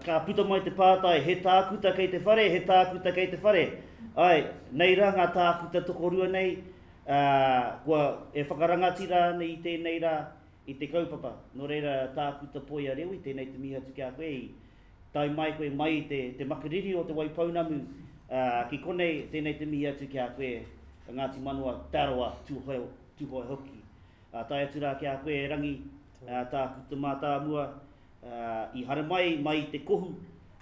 Ka puta mai te pātai, he tākuta kei te whare, he tākuta kei te whare. Āe, nei rā ngā tākuta tokorua nei, ā, kua e whakarangatira ana i tēnei rā i te kaupapa. Nō reira, Tākuta Poia Rewi, tēnei te mihi atu ki a koe i tae mai koe mai i te, te makariri o Te Waipounamu, ā, ki konei, tēnei te mihi atu ki a koe, Ngāti Manawa, Te Arawa, Tūhoe, Tūhoe hoki. Ā, tae atu rā ki a koe e Rangi, ā, Tākuta Mātāmua, ā, i haramai mai i te kohu,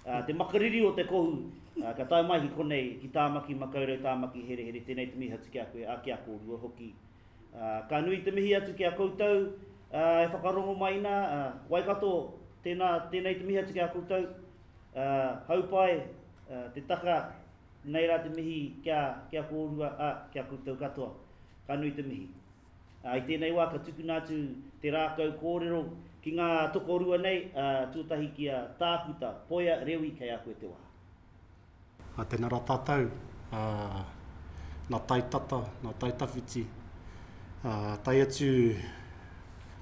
ā, te makariri o te kohu, ā, ka tae mai ki konei, ki Tāmaki Makaurau, Tāmaki Herehere, tēnei te mihi atu ki a koe, ā, ki a kōrua hoki. Ā, ka nui te mihi atu ki a koutou, ā, e whakarongo mai nā, ā, Waikato, tēnā, tēnei te mihi atu ki a koutou, ā, Haupai, ā, te taka, nei rā te mihi ki a, ki a kōrua, ā, ki a koutou katoa. Ka nui te mihi. Ā, i tēnei wā ka tukuna atu te rākau kōrero ki ngā tokorua nei, ā, tuatahi ki a Tākuta Poia Rewi kei a koe te wā. Ā, tēnā rā tātou, ā, nā tai tata, nā tai tawhiti, ā, tae atu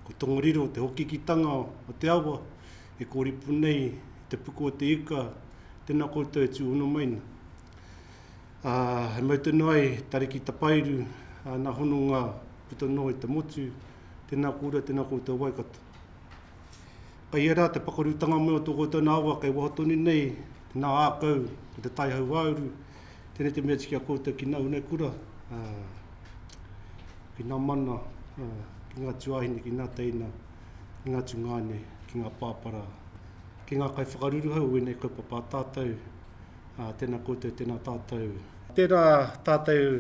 ko Tongariro te hokikitanga o te awa e kōripu nei i te puku o te ika, tēnā koutou e tūhono mai na. Ā, e mau tonu ai te Ariki Tapairu āna hononga puta noa i te motu, tēnā kōrua, tēnā koutou Waikato. Kei ērā te pakarutanga mai o tō koutou nā awa kei waho tonu nei nā ākau o te tai hauāuru, tēnei te mea atu ki a koutou ki nā unekura, ā, ki nā mana, ā, ki ngā tuāhine, ki nā teina, ki ngā tungāne, ki ngā pāpara, ki ngā kaiwhakaruruhau o ēnei kaupapa a tātou, Ā, tēnā koutou, tēnā tātou. Tērā tātou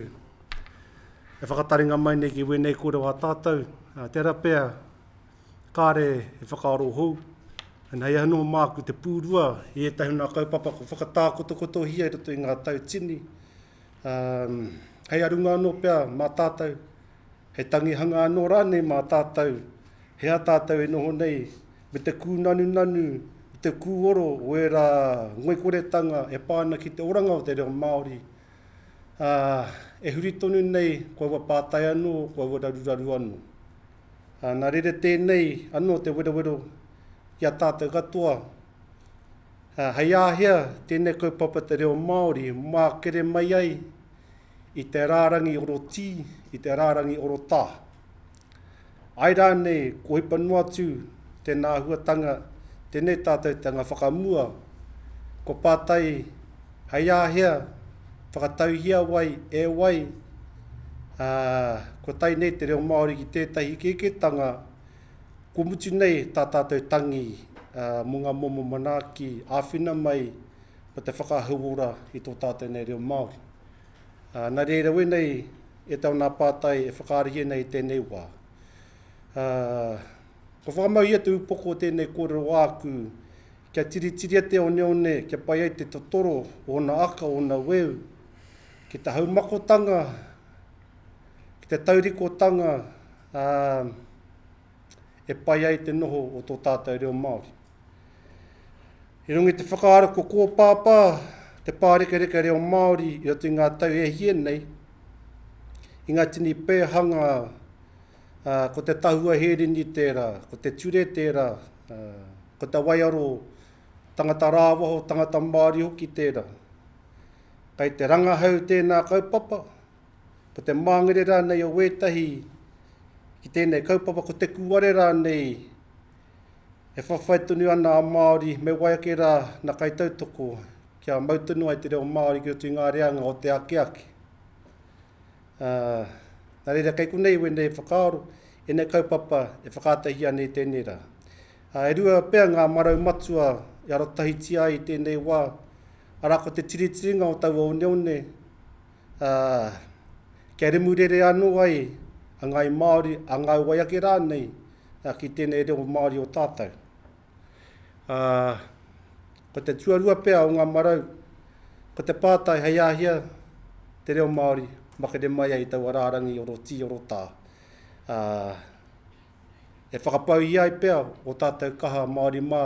e whakataringa mai nei ki wēnei kōrero a tātou, tērā pea kāre he whakaaro hou, and hei anō māku te pūrua i ētahi o ngā kaupapa kua whakatākotokotohia i roto i ngā tau tini, hei arunga anō pea mā tātou, hei tangihanga anō rānei mā tātou, he aha tātou e noho nei me te kūnanunanu, me te kūoro o ērā ngoikoretanga e pā ana ki te oranga o te reo Māori, ā, e huri tonu nei ko aua pātai anō, ko aua raruraru anō. Ā, nā reira tēnei anō te werowero ki a tātou katoa, ā, hei āhea tēnei kaupapa te reo Māori mākere mai ai i te rārangi orotī, i te rārangi orotā. Āe rānei, kua hipa noa atu tēnā āhuatanga, tēnei tātou te anga whakamua, kua pātai hei āhea, whakatauhia wai, e wai, ā, kua tae nei te reo Māori ki tētahi ikeiketanga, kua mutu nei tā tātou tangi mō ngā momo manaaki āwhina mai mō te whakahauora i tō tātou nei reo Māori. Ā, nā reira wēnei ētahi o ngā pātai e whakaarahia nei i tēnei wā. Ā, kua whakamauhia te upoko o tēnei kōrero āku kia tiritiria te oneone kia pai ai te totoro o ōna aka, ōna weu, ki te haumakotanga, ki te taurikotanga, ā, e pai ai te noho o tō tātou reo Māori. I runga i te whakaaro ko kōpāpā te pārekareka reo Māori i roto i ngā tau e hia nei, i ngā tini pēhanga, ko te tahua hērini tērā, ko te ture tērā, ko te waiaro tangata rāwaho, tangata Māori hoki tērā. Kei te rangahau tēnā kaupapa, ko te māngere rānei o wētahi ki tēnei kaupapa, ko te kūare rānei E whawhai tonu ana a Māori me wai ake rā na kaitautoko kia mau tonu ai te reo Māori ki roto i ngā reanga o te ake ake. Ā, nā reira kei konei wēnei whakaaro, ēnei kaupapa e whakaatahia ana i tēnei rā. Ā, e rua pea ngā marau matua e arotahitia ai i tēnei wā, arā ko te tiritiringa o taua oneone, ā, kia remurere anō ai a Ngāi Māori, a Ngāi wai ake rānei ki tēnei reo Māori o tātou. Ā, ko te tuarua pea o ngā marau, ko te pātai hei āhea te reo Māori makere mai ai i taua rārangi orotī orotā. Ā, e whakapauhia ai pea o tātou kaha Māori mā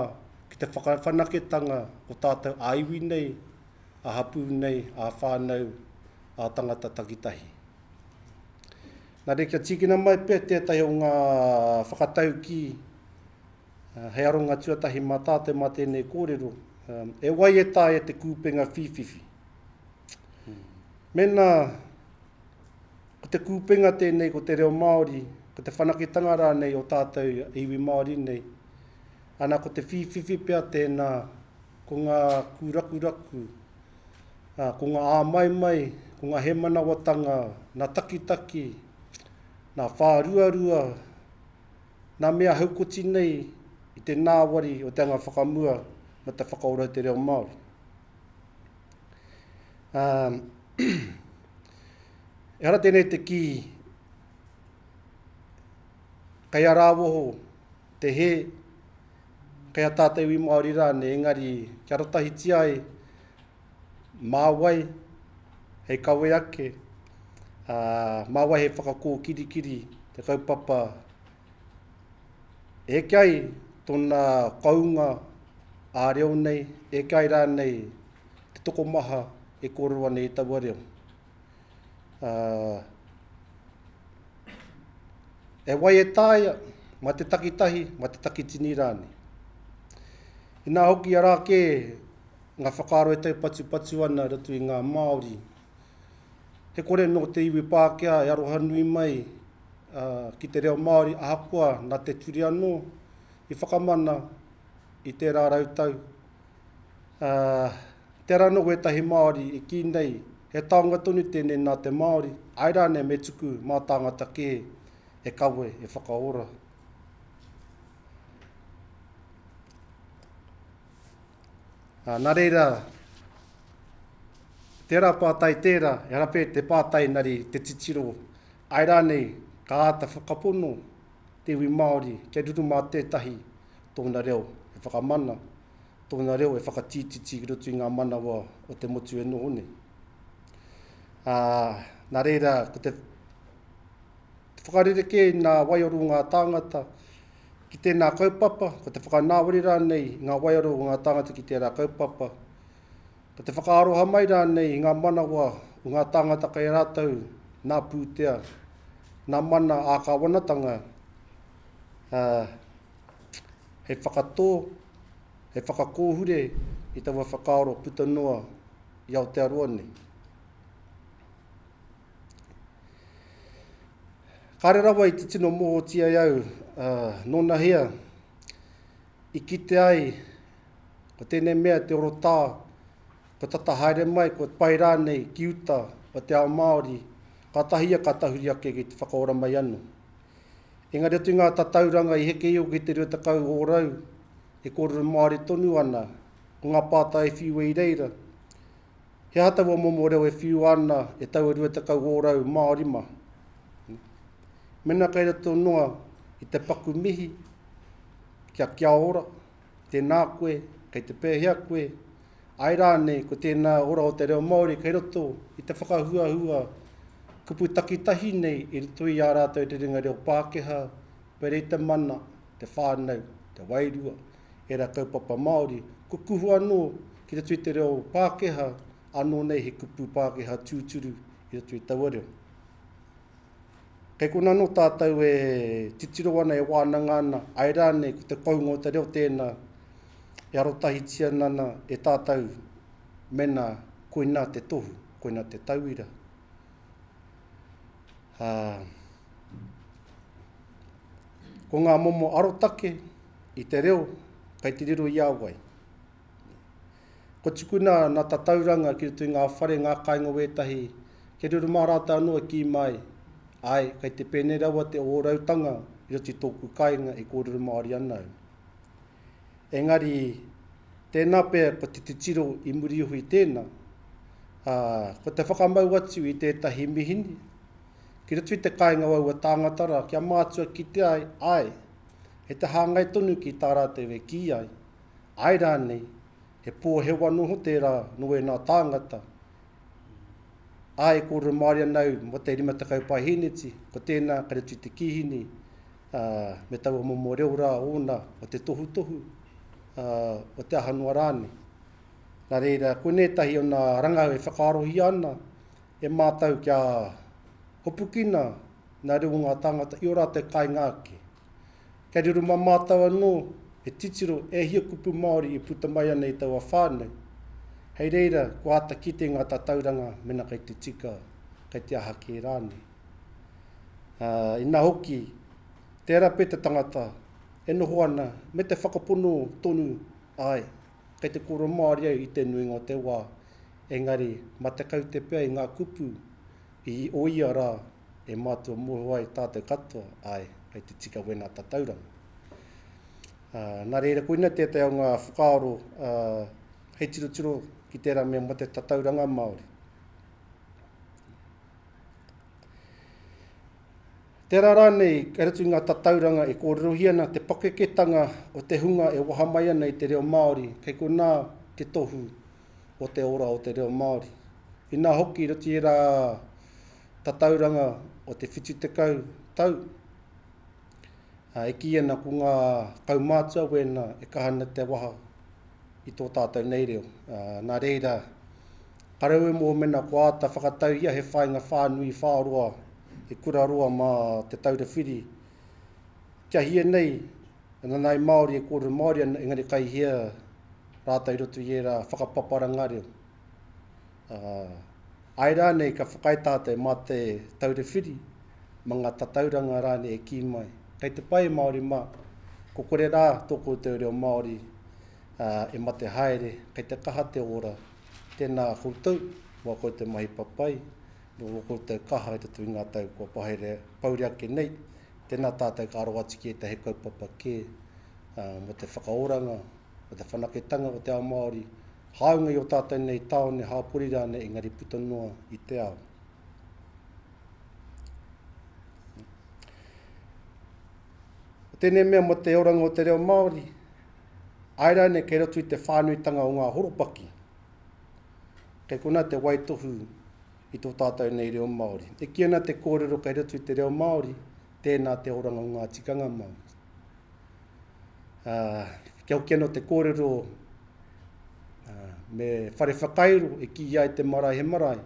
ki te whakawhanaketanga o tātou ā-iwi nei, ā-hapū nei, ā-whānau, ā-tangata takitahi. Nā reira kia tīkina mai pea tētahi o ngā whakataukī hei aronga tuatahi mā tātou mā tēnei kōrero. E wai e taea te kūpenga whīwhiwhi? Mēnā ko te kūpenga tēnei ko te reo Māori, ko te whanaketanga rānei o tātou iwi Māori nei, ana ko te whīwhiwhi pea tēnā, ko ngā kūrakuraku, ko ngā āmaimai, ko ngā hēmanawatanga, nā takitaki, nā whāruarua, Nā mea haukoti nei i te nāwari o te anga whakamua me te whakaora i te reo Māori. Ehara tēnei te kī kei a rāwoho te hē, kei a tātou iwi Māori rānei, engari kia arotahitia ai mā wai hei kawe ake, ā, mā wai hei whakakōkirikiri te kaupapa e eke ai tōna kounga ā-reo nei, e eke ai rānei te tokomaha e kōrero ana i taua reo. Ā, e wai e taea, mā te takitahi, mā te takitini rānei. Inā hoki arā kē ngā whakaaro e taupatupatu ana i roto i ngā Māori. He kore nō te iwi Pākehā e aroha nui mai ki te reo Māori ahakoa nā te ture anō i whakamana i tērā rautau. Tērā anō wētahi Māori i kī nei he taonga tonu tēnei nā te Māori, āe rānei me tuku mā tāngata kē e kawe, e whakaora. Ā, nā reira, tērā pātai tērā, ehara pea te pātai engari te titiro, āe rānei ka āta whakapono te iwi Māori kia riro mā tētahi tōna reo e whakamana, tōna reo e whakatītiti ki roto i ngā manawa o te motu e noho nei. Ā, nā reira, ko te whakarerekē i ngā waiaro o ngā tāngata, Ki tēnā kaupapa, ko te whakanāwari rānei i ngā waiaro o ngā tāngata ki tērā kaupapa, ko te whakaaroha mai rānei i ngā manawa o ngā tāngata kei a rātou nā pūtea, nā mana ā-kāwanatanga, ā, hei whakatō, hei whakakōhure i taua whakaaro puta noa i Aotearoa nei. Kāre rawa i te tino mōhiotia e au nōnahea i kite ai ko tēnei mea te orotā, kua tata haere mai, kua pae rānei ki uta o te ao Māori, kātahi ia ka tahuri ake ki te whakaora mai anō. Engari atu i ngā tatauranga i heke iho ki te 20% e kōrero Māori tonu ana, ko ngā pātai e whiua i reira, He aha taua momo reo e whiua ana e taua 20 ōrau Māori mā? Mēnā kei roto noa i te paku mihi kia kia ora, tēnā koe, kei te pēhea koe, āe rānei ko tēnā ora o te reo Māori kei roto i te whakahuahua kupu takitahi nei i roto i ā rātou rerenga reo Pākehā, pērā i te mana, te whānau, te wairua, ērā kaupapa Māori, kua kuhu anō ki roto i te reo Pākehā, ānō nei he kupu Pākehā tūturu i roto i taua reo. Kei konā anō tātou e titiro ana, e wānanga ana, āe rānei ko te kounga o te reo tēnā e arotahitia ana e tātou mēnā koinā te tohu, koinā te tauira. Ā, ko ngā momo arotake i te reo kei te riro i a wai. Kua tukuna nā tatauranga ki roto i ngā whare, ngā kāinga o ētahi, kia riro mā rātou anō e kī mai, āe, kei te pēnei rawa te ōrautanga i roto i tōku kāinga e kōrero Māori ana au. Engari, tēnā pea ko te titiro i muri iho i tēnā, ā, ko te whakamau atu i tētahi mihini, ki roto i te kāinga o aua tāngata rā, kia mātua kitea ai, āe, he te hāngai tonu ki tā rātou e kī ai, āe rānei, he pōhewa noho tērā nō ēnā tāngata, ā, e kōrero Māori ana au mō te 50 paehēneti, ko tēnā ka reti te kīhini, ā, me taua momo reo rā ōna o te tohutohu, ā, o te aha noa rānei. Nā reira, koinei ētahi o nā rangahau e whakaarohia ana e mātou kia hopukina nā reo o ngā tāngata i ō rātou kāinga ake. Kia riro mā mātou anō E titiro e hia kupu Māori i puta mai ana i taua whānau. Hei reira, kua āta kite ngā tatauranga mena kei te tika, kei te aha kē rānei. Ā, inā hoki, tērā pea te tangata e noho ana me te whakapono tonu, āe, kei te kōrero Māori au i te nuinga o te wā, engari mā te kaute pea i ngā kupu i o ia rā e mātua mōhio ai tātou katoa, āe, kei te tika wēnā tatauranga. Ā, nā reira, koina tētahi o ngā whakaaro ā, hei tirotiro ki tērā mea mō te tatauranga Māori. Tērā rānei, kei roto i ngā tatauranga e kōrerohia ana te pakeketanga o te hunga e waha mai ana i te reo Māori, kei konā te tohu o te ora o te reo Māori. Inā hoki i roto i ērā tatauranga o te 70 tau, e kī ana ko ngā kaumātua wēnā e kaha ana te waha i tō tātou nei reo. Nā reira, ka rawe mō mena kua āta whakatauhia he whāinga whānui whāroa, he kura roa mā Te Taura Whiri. Kia hia nei, nā Ngāi Māori e kōrero Māori ana, engari kai hea rātou i roto i ērā whakapaparanga reo. Āe rānei ka whakaae tātou mā te taura whiri, mā ngā tatauranga rānei e kī mai, kei te pai Māori mā, ko kore rā tō koutou reo Māori e mate haere, kei te kaha te ora, tēnā koutou, mō ā koutou mahi papai, mō ō koutou kaha i roto i ngā tau kua pahere, pouri ake nei, tēnā tātou ka aro atu ki ētahi kaupapa kē mō te whakaoranga, mō te whanaketanga o te ao Māori, Hāunga i ō tātou nei tāone hāpori rānei engari puta noa i te ao. Ko tēnei mea mō te oranga o te reo Māori, āe rānei kei roto i te whānuitanga o ngā horopaki, kei konā te waitohu i tō tātou nei reo Māori. E kī ana te kōrero kei roto i te reo Māori, tēnā te oranga o ngā tikanga Māori. Ā, kia hoki anō te kōrero me whare whakairo e kīia ai te marae he marae,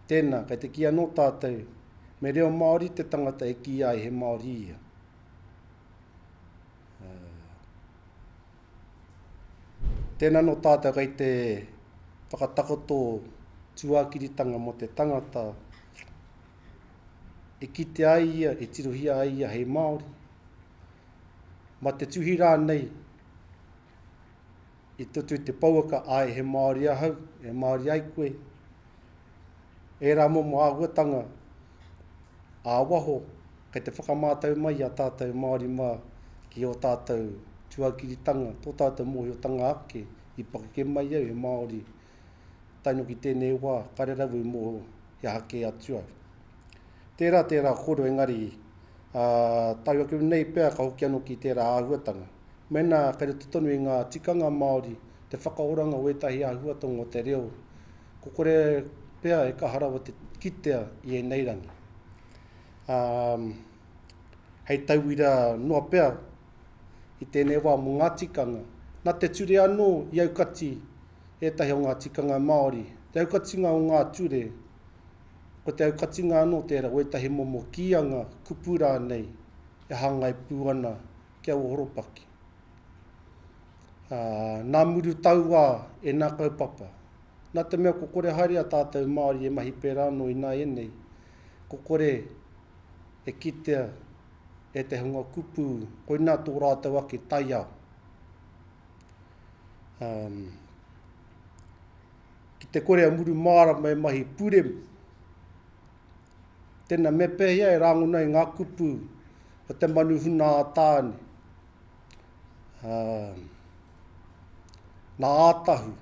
tēnā, kei te kī anō tātou, me reo Māori te tangata e kīia ai he Māori ia. Tēnā anō tātou kei te whakatakoto tūākiritanga mō te tangata e kitea ai ia, e tirohia ai ia hei Māori, Ma te tuhi rānei i tutu i te pouaka, āe he Māori ahau, e Māori ai koe. Ērā momo āhuatanga ā-waho kei te whakamātau mai i a tātou Māori mā ki ō tātou tuakiritanga, tō tātou mōhiotanga ake i pakeke mai au he Māori tae noa ki tēnei wā, kare rawa i mōhio he aha kē atu au. Tērā tērā kōrero engari, ā, tau ake nei pea ka hoki anō ki tērā āhuatanga. Mēnā kei roto tonu i ngā tikanga Māori te whakaoranga o ētahi āhuatanga o te reo, ko kore pea e kaha rawa te kitea i ēnei rangi. Ā, hei tauira noa pea i tēnei wā mō ngā tikanga, nā te ture anō i aukati ētahi o ngā tikanga Māori, te aukatinga o ngā ture, ko te aukatinga anō tērā o ētahi momo kīanga, kupu rānei e hāngai pū ana ki aua horopaki. Ā, nā muru tauā ēnā kaupapa. Nā te mea ko kore haere a tātou Māori e mahi pērā anō ināianei, ko kore e kitea e te hunga kupu, koinā tō rātou ake taiao. Um, ki te kore a muru mārama e mahi puremu, tēnā me pēhea e rāngona i ngā kupu o te manu huna a Tāne, um, nā Ātahu,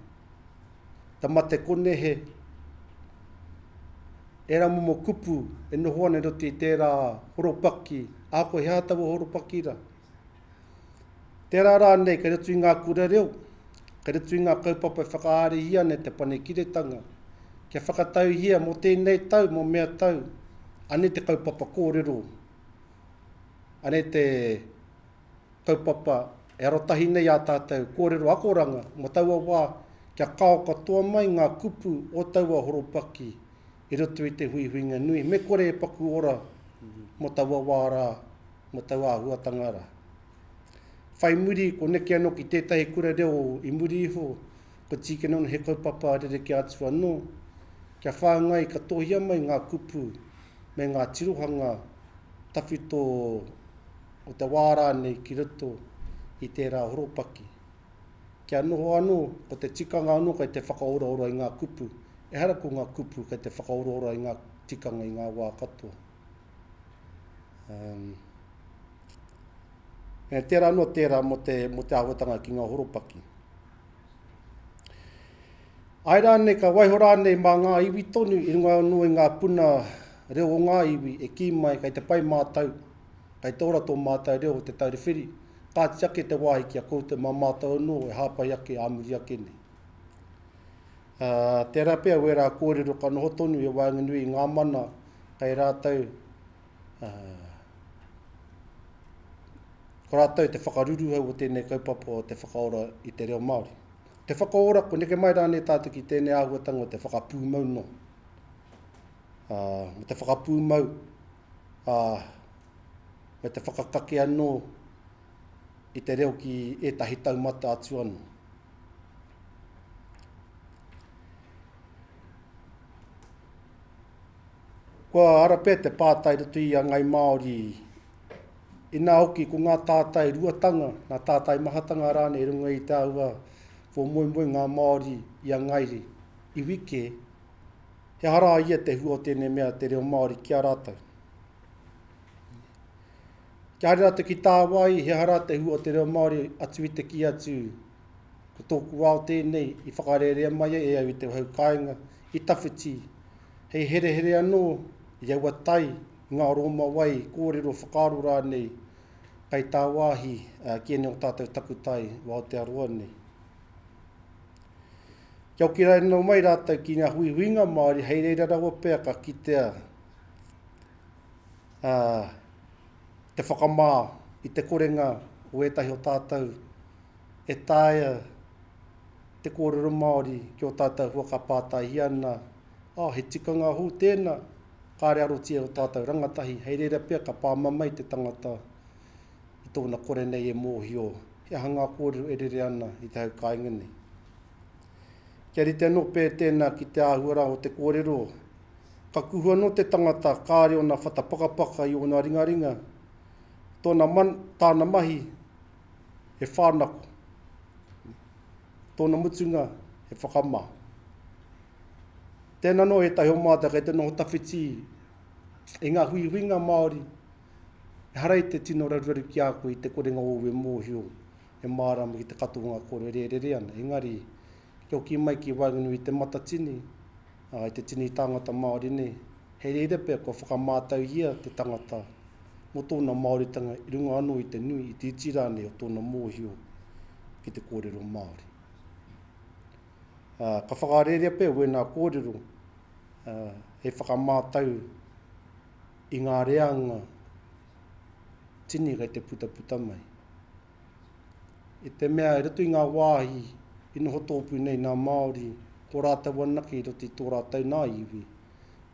te mate konehe, ērā momo kupu e noho ana i roto i tērā horopaki, ahakoa he aha taua horopaki rā. Tērā rānei kei roto i ngā kura reo, kei roto i ngā kaupapa e whakaarihia ana e te Panekiretanga, kia whakatauhia mō tēnei tau, mō mea tau, anei te kaupapa kōrero, anei te kaupapa e arotahi nei ā tātou kōrero akoranga mō taua wā kia kao katoa mai ngā kupu o taua horopaki i roto i te huihuinga nui, me kore e paku ora mō taua wā rā. Mō taua āhuatanga rā. Whai muri, ko neke anō ki tētahi kura reo i muri iho, ko tīkina anō he kaupapa rerekē atu anō, kia whāngai katohia mai ngā kupu me ngā tirohanga tawhito o te wā rānei ki roto i tērā horopaki. Kia noho anō, ko te tikanga anō kei te whakaoraora i ngā kupu, ehara ko ngā kupu kei te whakaoraora i ngā tikanga i ngā wā katoa. Um, e, tērā anō tērā mō te, mō te āhuatanga ki ngā horopaki. Ai rānei, ka waiho rānei mā ngā iwi tonu i runga anō i ngā puna reo o ngā iwi e kī mai kei te pai mātou, kei te ora tō mātou reo o Te Taura Whiri, kāti ake te wāhi ki a koutou mā mātou anō e hāpai ake ā muri ake nei. Ā, tērā pea wērā kōrero ka noho tonu i waenganui i ngā mana kei rātou, ā, ko rātou te whakaruruhau o tēnei kaupapa o te whakaora i te reo Māori. Te whakaora, ko neke mai rānei tātou ki tēnei āhuatanga o te whakapūmau noa. Ā, me te whakapūmau, ā, me te whakakake anō i te reo ki ētahi taumata atu anō. Kua ara pea te pātai roto i a Ngai Māori, inā hoki ko ngā tātai ruatanga, ngā tātai mahatanga rānei i runga i te āhua kua moemoe ngā Māori i a Ngai iwi kē, he aha rā ia te hua o tēnei mea te reo Māori ki a rātou? Kia haere rātou ki tāwāhi, he aha rā te hua o te reo Māori atu i te kī atu, ko tōku ao tēnei i whakarērea mai ai e au i te hau kāinga, i tawhiti, hei herehere anō i aua tai, i ngā rōma wai, kōrero, whakaaro rānei, kai tāwāhi ki ēnei o tātou takutai o Aotearoa nei. Kia hoki rānō mai rātou ki ngā huihuinga Māori, hei reira rawa pea ka kitea ā, te whakamā i te korenga o ētahi o tātou e taea te kōrero Māori ki ō tātou hua ka pātaihia ana, ā, he tikanga hou tēnā, kāre arotia e ō tātou rangatahi, hei reira pea ka pāmamae te tangata i tōna kore nei e mōhio he aha ngā kōrero e rere ana i te hau kāinga nei. Kia rite anō pea tēnā ki te āhua rā o te kōrero, Ka kuhu anō te tangata kāre ōna whata pakapaka i ōna ringaringa, tōna man, tāna mahi he whānako, tōna mutunga he whakamā. Tēnā anō ētahi o mātou kei te noho tawhiti i ngā huihuinga Māori, ehara i te tino raruraru ki a koe i te korenga ōu e mōhio, e mārama ki te katoa o ngā kōrero e rere ana, engari kia hoki mai ki waenganui i te matatini, ā, i te tini tāngata Māori nei, hei reira pea kua whakamātauhia te tangata mō tōna Māoritanga i runga anō i te nui, i te iti rānei o tōna mōhio ki te kōrero Māori. Ā, ka whakarērea pea wēnā kōrero, ā, hei whakamātau i ngā reanga tini kei te putaputa mai. I te mea i roto i ngā wāhi i noho tōpū nei nā Māori, ko rātou anake i roto i tō rātou nā iwi,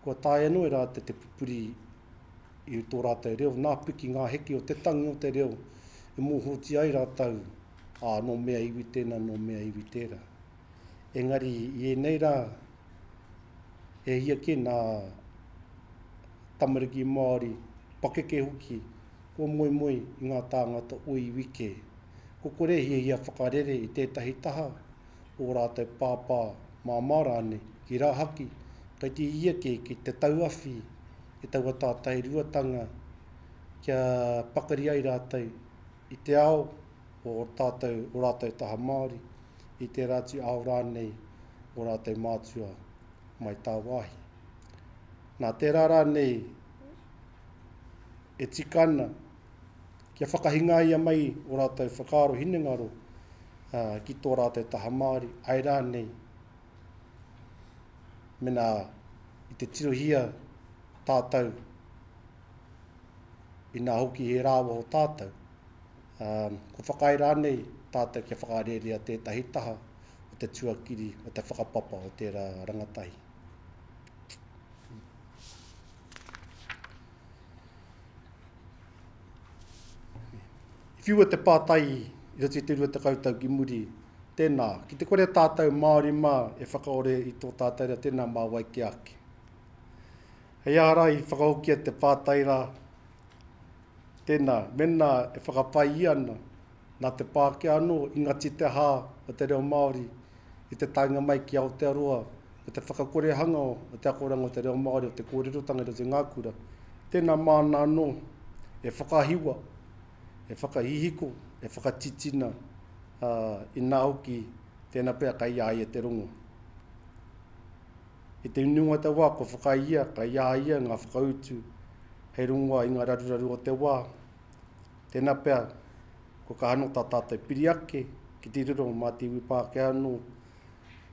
kua taea anō e rātou te pupuri i tō rātou reo, nā piki ngā heke o te tangi o te reo e mōhiotia ai rātou, ā, nō mea iwi tēnā, nō mea iwi tērā. Engari i ēnei rā, e hia kē nā tamariki Māori, pakeke hoki, Kua moemoe i ngā tāngata o iwi kē. Kua kore hiahia whakarere i tētahi taha, ō rātou pāpā, māmā rānei, ki rāhaki, kei te hiahia kē ki te tauawhi i taua tātai ruatanga kia pakari ai rātou i te ao o tātou, o rātou taha Māori, i tērā atu ao rānei o rātou mātua mai tāwāhi. Nā tērā rānei e tika ana kia whakahingaia mai ō rātou whakaaro hinengaro ki tō rātou taha Māori, āe rānei, mēnā i te tirohia tātou, inā hoki he rāwaho tātou, kua whakaae rānei tātou kia whakarērea tētahi taha o te tuakiri, o te whakapapa o tērā rangatahi. I Whiua te pātai i roto i te 20 tau ki muri, tēnā, ki te kore tātou Māori mā e whakaore i tō tātou reo, tēnā mā wai kē ake. Hei aha rā i whakahokia te pātai rā, tēnā, mēnā e whakapae ia ana, nā te Pākehā anō i ngati te hā o te reo Māori i te taenga mai ki Aotearoa me te whakakorehanga o te akoranga o te reo Māori, o te kōrerotanga i roto i ngā kura, tēnā māna anō e whakahiwa, e whakahihiko, e whakatitina, ā, inā hoki, tēnā pea kei a ia te rongo. I te nuinga o te wā kua whakaae ia, kei a ia ngā whakautu hei rongoā i ngā raruraru o te wā. Tēnā pea, kua kaha anō tā tātou piri ake ki te riro mā te iwi Pākehā anō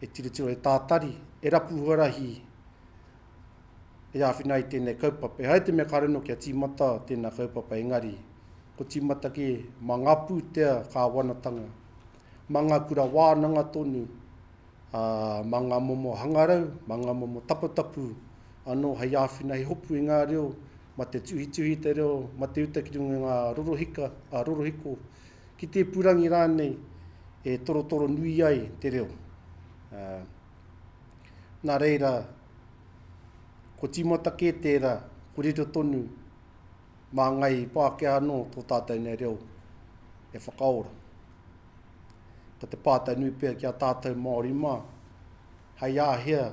e tirotiro, e tātari, e rapu huarahi e āwhina ai tēnei kaupapa. Ehara i te mea kāore anō kia tīmata tēnā kaupapa engari, ko tīmata kē mā ngā pūtea kāwanatanga, mā ngā kura wānanga tonu, ā, mā ngā momo hangarau, mā ngā momo taputapu anō hei āwhina, hei hopu i ngā reo, mā te tuhituhi i te reo, mā te uta ki runga i ngā rorohika, ā, rorohiko, ki te ipurangi rānei e torotoro nui ai te reo. Ā, nā reira, ko tīmata kē tērā, ko riro tonu mā ngāi Pākehā anō tō tātou nei reo e whakaora. Ko te pātai nui pea ki a tātou Māori mā, hei āhea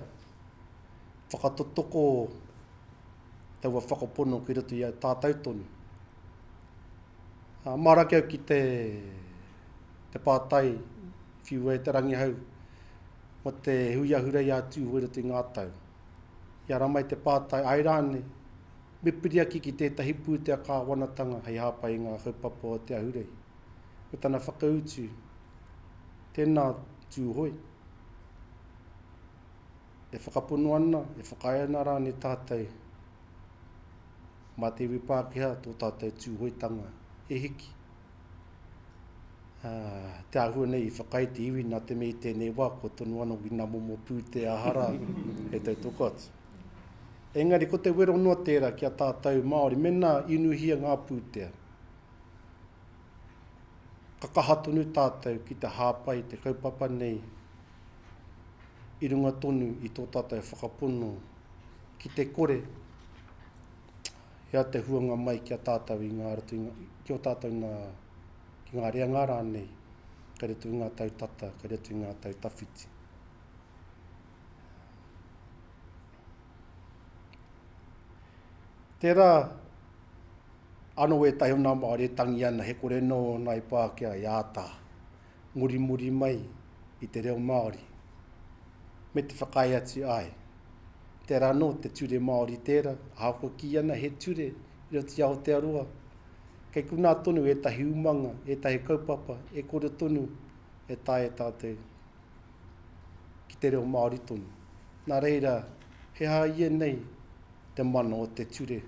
whakatotoko taua whakapono ki roto i a tātou tonu. Mārake au ki te, te pātai whiua e Te Rangihau mō te hui ahurei a Tūhoe roto i ngā tau. I ara mai te pātai, āe rānei, me piri ake ki tētahi pūtea kāwanatanga hei hāpai i ngā kaupapa o te ahurei. Me tana whakautu, Tēnā Tūhoe. E whakapono ana, e whakaae ana rānei tātou mā te iwi Pākehā tō tātou Tūhoetanga e hiki. Ā, te āhua nei i whakaae te iwi nā te mea i tēnei wā kua tono anō ki ngā momo pūtea aha rā hei tautoko atu. Engari ko te wero noa tērā ki a tātou Māori mēnā inuhia ngā pūtea, Ka kaha tonu tātou ki te hāpai i te kaupapa nei i runga tonu i tō tātou whakapono ki te kore hea te huanga mai ki a tātou i ngā roto i ngā, ki ō tātou nā, ki ngā reanga rānei, kei roto i ngā tau tata, kei roto i ngā tau tawhiti. Tērā Ano wētahi o nā Māori e tangi ana he kore nō Ngāi Pākehā i āta murimuri mai i te reo Māori me te whakaae atu āe, tērā anō te ture Māori tērā, ahakoa kī ana he ture i roto i Aotearoa, kei konā tonu ētahi umanga, ētahi kaupapa e kore tonu e taea e tātou ki te reo Māori tonu. Nā reira, he aha ia nei te mana o te ture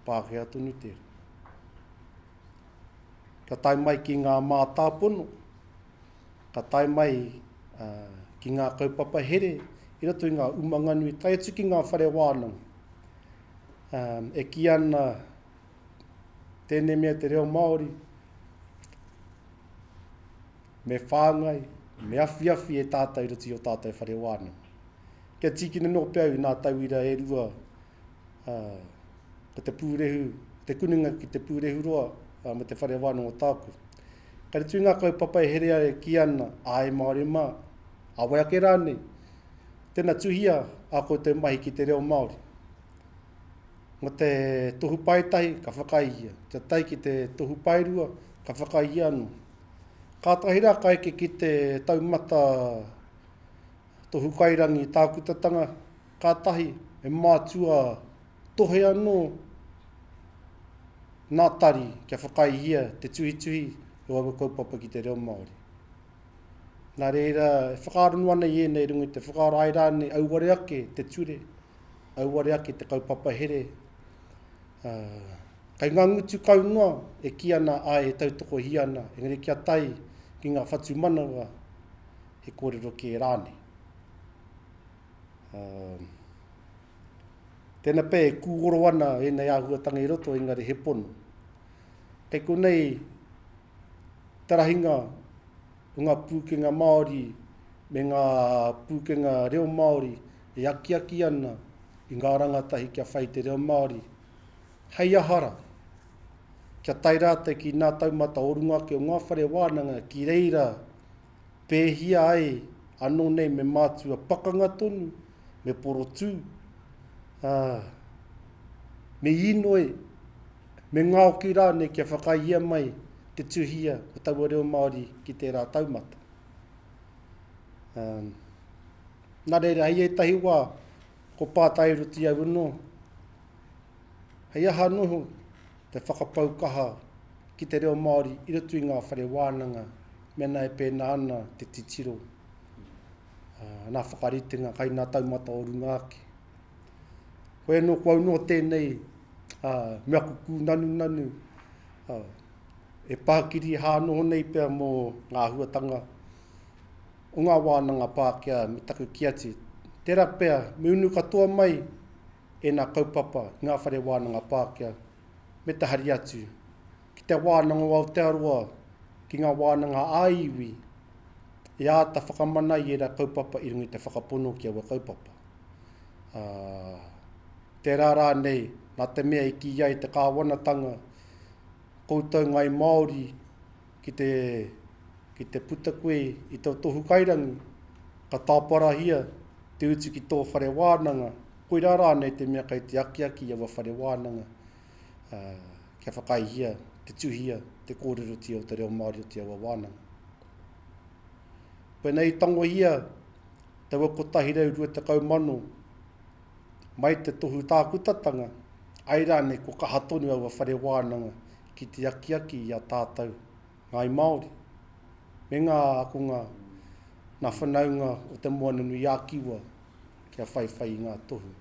Pākehā tonu tērā. Ka tae mai ki ngā mātāpono, ka tae mai ki ngā kaupapa here i roto i ngā umanga nui, tae atu ki ngā whare wānanga. E kī ana tēnei mea te reo Māori, me whāngai, me awhiawhi e tātou i roto i ō tātou whare wānanga. Kia tīkina noa pea au i ngā tauira e rua, ko te pūrehu, te kunenga ki te pūrehuroa me te whare wānanga o tāku. Ka rite ngā kaupapa e herea e kī ana, āe Māori mā, ā wai ake rānei, tēnā tuhia ā koutou mahi ki te reo Māori. Mō te tohu paetahi, ka whakaae ia. Kia tae ki te tohu paerua, ka whakaae ia anō. Kātahi rā ka eke ki te taumata Tohu kairangi tākutatanga, kātahi me mātua tohe anō nā tari kia whakaaehia te tuhituhi o aua kaupapa ki te reo Māori. Nā reira, e whakaaro noa ana i ēnei runga i te whakaaro āe rānei auare ake te ture, auare ake te kaupapa here, ā, kei ngā ngutu kau noa e kī ana āe e tautokohia ana, engari kia tae ki ngā whatumanawa, he kōrero kē rānei. Tēnā pea e kūoro ana ēnei āhuatanga i roto, engari he pono. Kei konei te rahinga o ngā pūkenga Māori me ngā pūkenga reo Māori e akiaki ana i ngā rangatahi kia whai te reo Māori. Hei aha rā? Kia tae rātou ki nā taumata o runga ake o ngā whare wānanga ki reira pēhia ai anō nei me mātua pakanga tonu, me porotū, ā, me īnoi, me ngaoki rānei kia whakaaehia mai te tuhia o taua reo Māori ki tērā taumata. Um, nā reira, hei ētahi wā, ko pātai ruti au anō, hei aha noho te whakapau kaha ki te reo Māori i roto i ngā whare wānanga, mēnā e pēnā ana te titiro, uh, nā whakaritenga kai nā taumata o runga ake. Koe anō, ko au noa tēnei, ā, me aku kūnanunanu, ā, e pākiri hā noho nei pea mō ngā āhuatanga o ngā wānanga Pākehā me taku kī atu, tērā pea me unu katoa mai ēnā kaupapa i ngā whare wānanga Pākehā me te hari atu ki te wānanga o Aotearoa, ki ngā wānanga ā-iwi e āta whakamana i ērā kaupapa i runga i te whakapono ki aua kaupapa. Ā, tērā rānei, nā te mea i kī ai te kāwanatanga, koutou Ngāi Māori ki te, ki te puta koe i tō tohu kairangi, ka tāparahia te utu ki tō whare wānanga, koirā rānei te mea kei te akiaki i aua whare wānanga, ā, kia whakaaehia te tuhia, te kōrerotia o te reo Māori o te aua wānanga. Pēnei i tangohia taua 120,000 mai te tohu tākutatanga, ai rānei kua kaha tonu aua whare wānanga ki te akiaki i a tātou, Ngāi Māori, me ngā ākonga, ngā whanaunga o Te Moananui-a-Kiwa kia whaiwhai i ngā tohu.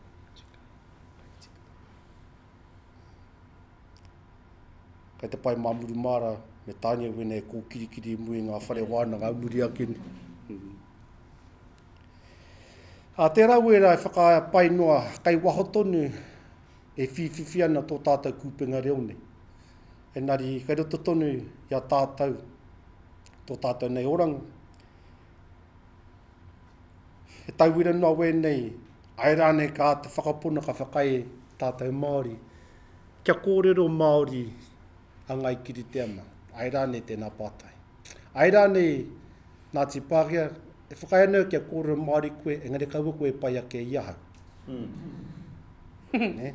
Kei te pae māmuru māra me tānia wēnei e kōkirikiri i mua i ngā whare wānanga au muri ake nei. Ā, tērā wērā e whakaea pai noa, kei waho tonu e whīwhiwhi ana tō tātou kūpenga reo nei. Engari, kei roto tonu i a tātou tō tātou nei oranga. He tauira noa wēnei, āe rānei ka āta whakapono ka whakaae tātou Māori kia kōrero Māori a Ngāi Kiriteama, āe rānei tēnā pātai. Āe rānei Ngāti Pākehā, e whakaae ana au kia kōrero Māori koe, engari kaua koe e pai ake i ahau. Mm. Nē?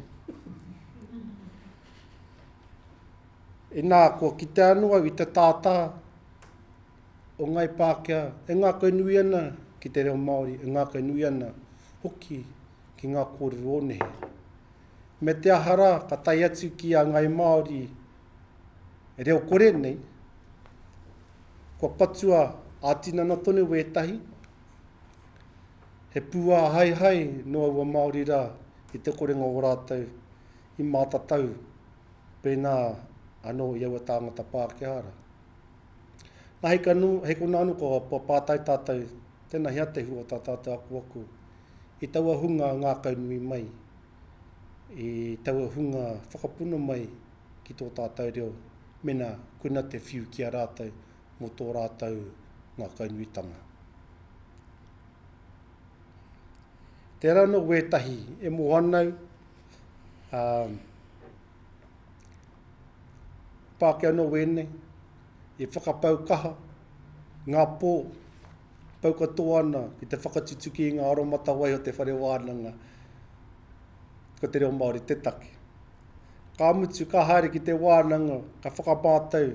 Inā, kua kitea anō au i te tātā o Ngāi Pākehā e ngākaunui ana ki te reo Māori, e ngākaunui ana hoki ki ngā kōrero o nehe. Me te aha rā, ka tae atu ki a Ngāi Māori reo kore nei, kua patua ā-tinana tonu wētahi, he pūāhaehae nō aua Māori rā i te korenga o rātou i mātatau pēnā anō i aua tāngata Pākehā rā. Nā, hei, kanu, hei konā anō kua pātai tātou, tēnā hea te hua o tā tātou akoako i taua hunga ngākaunui mai, i taua hunga whakapono mai ki tō tātou reo, mena koina te whiu ki a rātou mō tō rātou ngākaunuitanga. Tērā anō wētahi e mō ana au, ā, Pākehā anō wēnei, i whakapau kaha ngā pō, pau katoa ana ki te whakatutuki i ngā aromatawai o te whare wānanga, ko te reo Māori te take. Ka mutu, ka haere ki te wānanga, ka whakamātau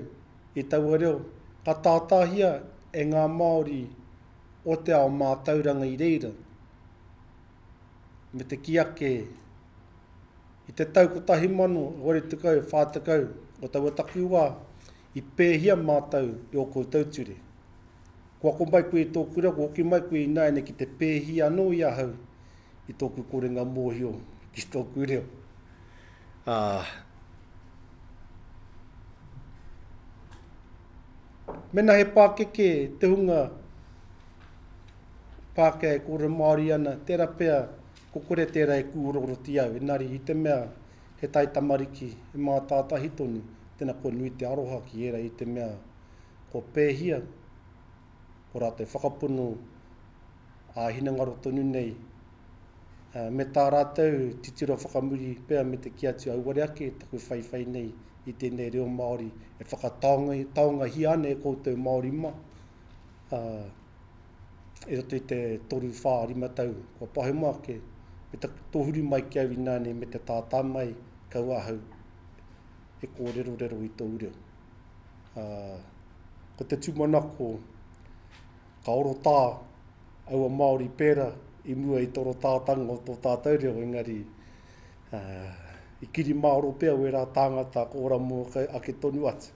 i taua reo, ka tātāhia e ngā Māori o te ao mātauranga i reira, me te kī ake, I te tau 1840 o taua takiwā, i pēhia mātou i ō koutou ture. Kua ako mai koe i tō kura, kua hoki mai koe ināianei ki te pēhi anō i ahau i tōku korenga mōhio ki tōku reo. Ā, mēnā he pākeke te hunga Pākehā e kōrero Māori ana, tērā pea Ko kore tērā e kūroroti au, engari i te mea he taitamariki, he mātātahi tonu, tēnā kua nui te aroha ki ērā i te mea Kua pēhia o rātou whakapono ā-hinengaro tonu nei, me tā rātou titiro whakamuri pea me te kī atu auare ake taku whaiwhai nei i tēnei reo Māori e whakataongahia ana e koutou Māori mā, ā, i roto i te toru, whā, rima tau kua pahemo ake, me te tōhuri mai ki au ināianei me te tātā mai kaua ahau e kōrerorero i tōu reo. Ā, ko te tūmanako ka orotā aua Māori pērā i mua i te orotātanga o tō tātou reo, engari ā, i kiri mārō pea wērā tāngata ka ora mō ake tonu atu.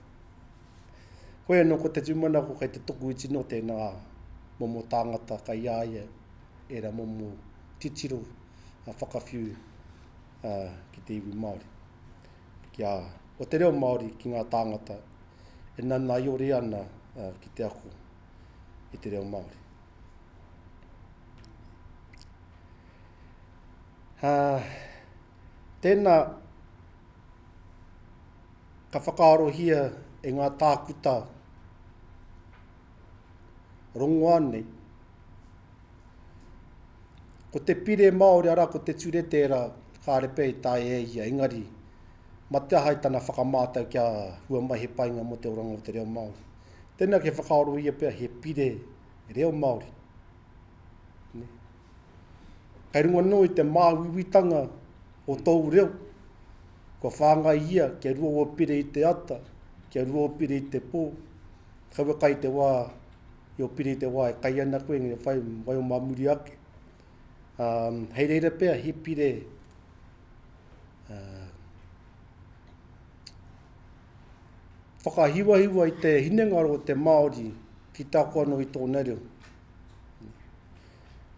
Hoi anō ko te tūmanako kei te tokoiti noa tēnā momo tāngata kai a ia ērā momo titiro whakawhiu ki te iwi Māori. Kia, o te reo Māori ki ngā tāngata e nanaiore ana ki te ako i te reo Māori. Tēnā, ka whakaarohia e ngā tākuta rongoā nei, ko te pire Māori, arā, ko te ture tērā, kāre pea i taea e ia, engari, ma te aha i tana whakamātau kia hua mai he painga mō te oranga o te reo Māori. Tēnā kia whakaarohia pea he pire reo Māori. Ne? Kei runga anō i te māuiuitanga o tōu reo, kua whāngaihia kia rua ō pire i te ata, kia rua ō pire i te pō, kaua kai te wā, i ō pire i te wā e kai ana koe, engari whai waio mā muri ake. Um, hei reira pea he pire uh, whakahiwahiwa i te hinengaro o te Māori ki te ako anō i tōna reo.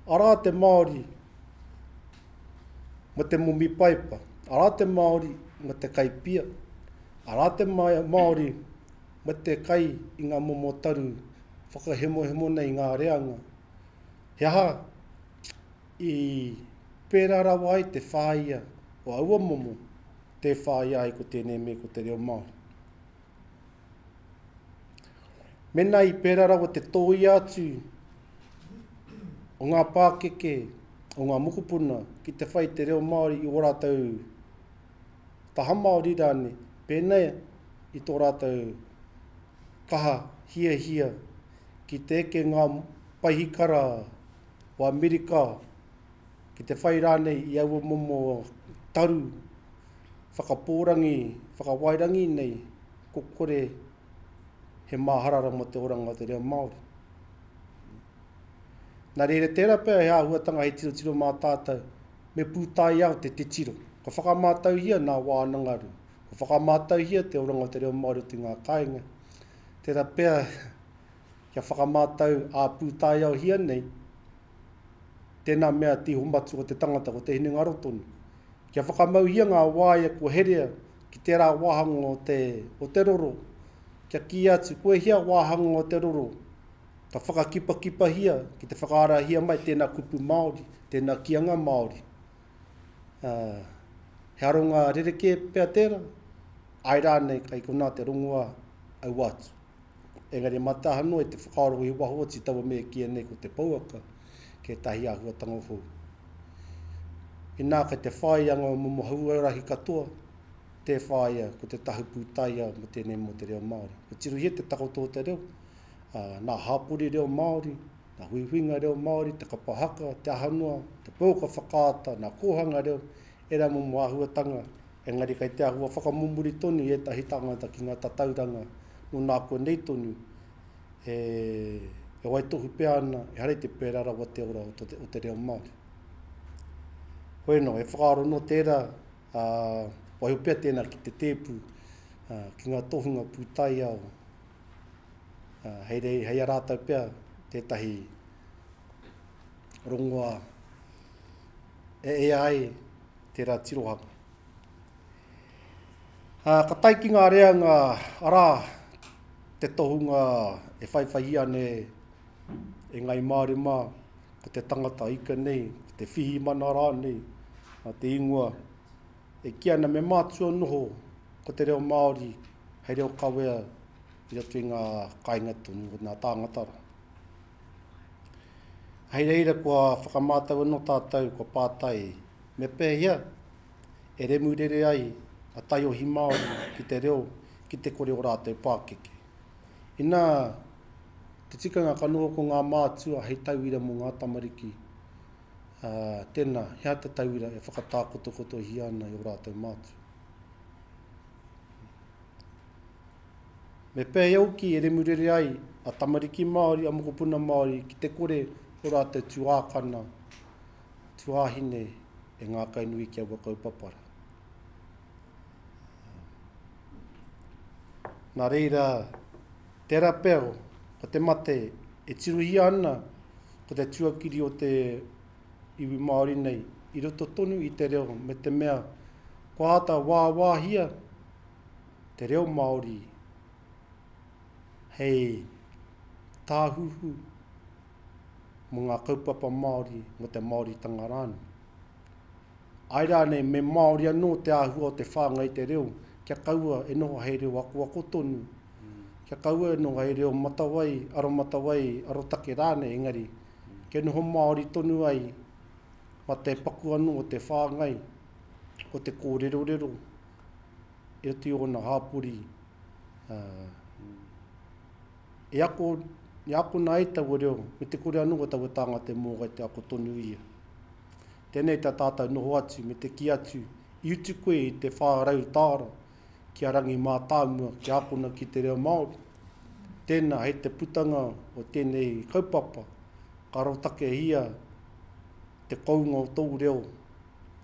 Arā te Māori mo te momi paipa, arā te Māori mo te kai pia, arā te Māori mo te kai i ngā momo taru whakahemohemo nei i ngā reanga. He aha i pērā rawa ai te whāia o aua momo, tē whāia ai ko tēnei me ko te reo Māori. Mēnā i pērā rawa te tōia atu o ngā pākeke, o ngā mokopuna ki te whai i te reo Māori i ō rātou taha Māori rānei, pēnā i tō rātou kaha hiahia ki te eke ngā paihikara o Amerika, ki te whai rānei i aua momo taru whakapōrangi, whakawairangi nei, ko kore he māharara mō te oranga o te reo Māori. Nā reira, tērā pea he āhuatanga hei tirotiro mā tātou, me pūtaiao te titiro. Ka whakamātauhia nā wānanga reo, ka whakamātauhia te oranga o te reo Māori o te ngā kāinga. Tērā pea kia whakamātau ā-pūtaiaohia nei, tēnā mea te iho matua o te tangata, ko te hinengaro tonu. Kia whakamauhia ngā waea kua herea ki tērā wāhanga o te, o te roro, kia kīia atu, koe hea wāhanga o te roro, ka whakakipakipahia ki te whakaarahia mai tēnā kupu Māori, tēnā kīanga Māori. Ā, he aronga rerekē pea tērā, āe rānei kai konā te rongoā aua atu. Engari mā te aha noa i te whakaaro i waho atu i taua mea e kīia nei ko te pouaka, ki ētahi āhuatanga hou. Inā kei te whāia ngā momo huarahi katoa, tē whāia ko te tahu pūtaiao mō tēnei mō te reo Māori. Kua tirohia te takoto o te reo, ā, nā hāpori reo Māori, nā huihuinga reo Māori, te kapa haka, te aha noa, te pouaka whakaata, nā kōhanga reo, ērā momo āhuatanga, engari kei te āhua whakamomori tonu i ētahi tāngata ki ngā tatauranga nō nākuanei tonu, e, e waitohu pea ana, ehara i te pērā rawa te ora o te, o te reo Māori. Hoi anō, he whakaaro nō tērā, ā, waiho pea tēnā ki te tēpu, ā, ki ngā tohunga pūtaiao, ā, hei, rei, hei a rātou pea tētahi rongoā e ea ai tērā tirohanga. Ā, ka tae ki ngā reanga, arā, te tohunga e whaiwhaihia ana e, e Ngāi Māori mā, ko te tangata ika nei, ko te whihimana rānei, a te ingoa, e kī ana me mātua noho ko te reo Māori hei reo kawea. i roto i ngā kāinga tonu o ngā tāngata rā. Hei reira kua whakamātau anō tātou, kua pātai, me pēhea e remurere ai a taiohi Māori ki te reo ki te kore o rātou pākeke. Inā te tikanga ka noho ko ngā mātua hei tauira mō ngā tamariki, ā, tēnā, he aha te tauira e whakatākotokotohia ana e ō rātou mātua? Me pēhea hoki e remurere ai a tamariki Māori, a mokopuna Māori ki te kore o rātou tuākana, tuāhine e ngākaunui ki aua kaupapa rā. Nā reira, tērā pea ko te mate e tirohia ana ko te tuakiri o te iwi Māori nei i roto tonu i te reo me te mea kua āta wāwāhia te reo Māori hei tāhuhu mō ngā kaupapa Māori, mō te Māoritanga rānei. Āe rānei, me Māori anō te āhua o te whāngai i te reo, kia kaua e noho hei reo akoako tonu, kia kaua e noho hei reo matawai, aromatawai, arotake rānei, engari, kia noho Māori tonu ai mā te paku anō o te whāngai, o te kōrerorero, i roto i ōna hāpori, ā, e ako, e akona ai taua reo, me te kore anō o taua tāngata e mōkai te ako tonu ia. Tēnei tā tātou noho atu me te kī atu, i utu koe i te 400 tāra ki a Rangi Mātāmua kia akona ki te reo Māori. Tēnā, hei te putanga o tēnei kaupapa, ka arotakehia te kounga o tōu reo,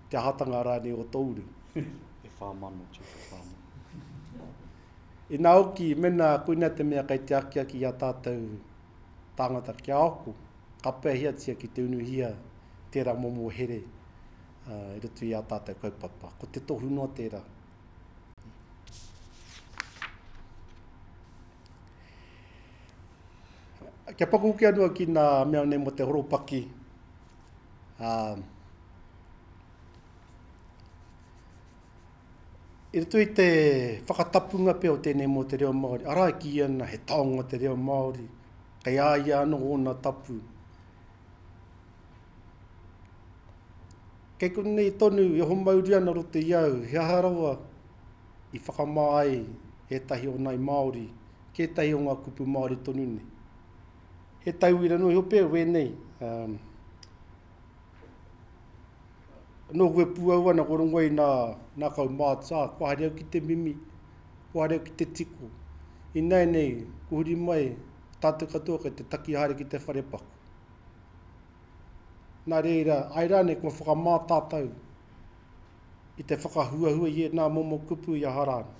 te ahatanga rānei o tōu reo. E 4000, Chief, e 4000. Inā hoki, mēnā koinā te mea kei te akiaki i a tātou tāngata kia ako, ka pēheatia ki te unuhia tērā momo here i roto i ā tātou kaupapa. Ko te tohu noa tērā. Kia paku hoki anō ki nā mea nei mō te horopaki. I roto i te whakatapunga pea o tēnei mō te reo Māori, arā e kī ana he taonga te reo Māori, kei a ia anō ōna tapu. Kei konei tonu e ohomauri ana roto i au, he aha rawa i whakamā ai ētahi o nai Māori, ki ētahi o ngā kupu Māori tonu nei. He tauira noa iho pea wēnei. Um, Nōku e pūau ana, kua rongo ai nā, nā kaumātua, kua haere au ki te mimi, kua haere au ki te tiko. Ināianei, kua huri mai, tātou katoa kei te taki haere ki te wharepaku. Nā reira, āe rānei kua whakamā tātou i te whakahuahua i ēnā momo kupu i aha rānei.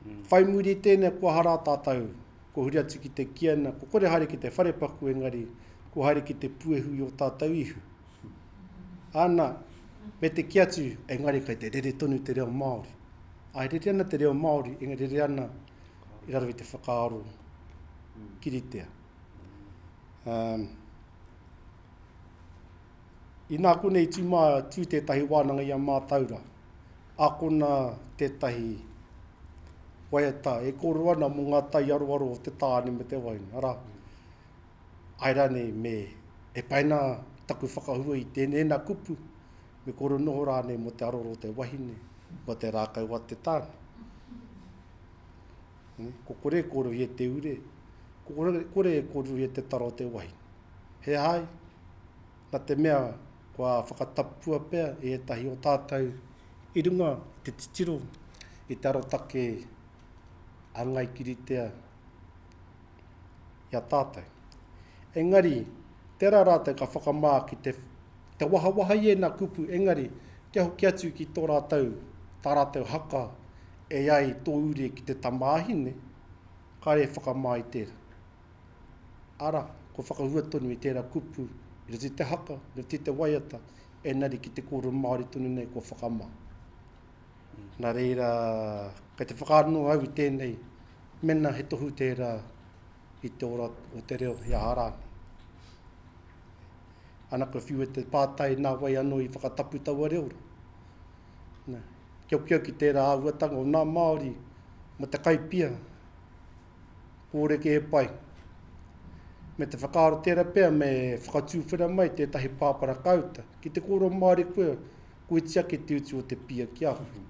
Mm. Whai muri i tēnei, kua aha rā tātou, kua huri atu ki te kiana, kua kore haere ki te wharepaku engari, kua haere ki te puehu i ō tātou ihu. Ana, me te kī atu, engari kei te rere tonu te reo Māori. Āe, rere ana te reo Māori, engari rere ana i raro i te whakaaro kiritea. Um, inā konei tū, mā, tū tētahi wānanga i a Mātaura, ākona tētahi waiata e kōrero ana mō ngā tai aroaro o te tāne me te wahine, arā, Āe rānei me e pai ana taku whakahua i tēnei nā kupu, me kōrero noho rānei mō te aroro o te wahine, mō te rākau a te tāne. Ko kore e kōrerohia te ure, ko kore e kōrerohia te tara o te wahine. He aha ai? Nā te mea kua whakatapua pea e ētahi o tātou i runga i te titiro i te arotake a Ngai Kiritea i a tātou. Engari, tērā rātou ka whakamā ki te, te wahawaha i ēnā kupu, engari, kia hoki atu ki tō rātou, tā rātou haka e ai tō ure ki te tamāhine, kāre e whakamā i tērā. Ara, kua whakahua tonu i tērā kupu i roto i te haka, i roto i te waiata, engari ki te kōrero Māori tonu nei kua whakamā. Nā reira, kei te whakaaro noa au i tēnei, mēnā he tohu tērā i te ora o te reo i aha rānei. Ana kua whiua te pātai nā wai anō i whakatapu taua reo rā. Nā, kia hoki au ki tērā āhuatanga o nā Māori mō te kai pia. Kōreke e pai. Me te whakaaro tērā pea me whakatūwhera mai tētahi pāpara kāuta. Ki te kōrero Māori koe, kua iti ake te utu o te pia ki a koe.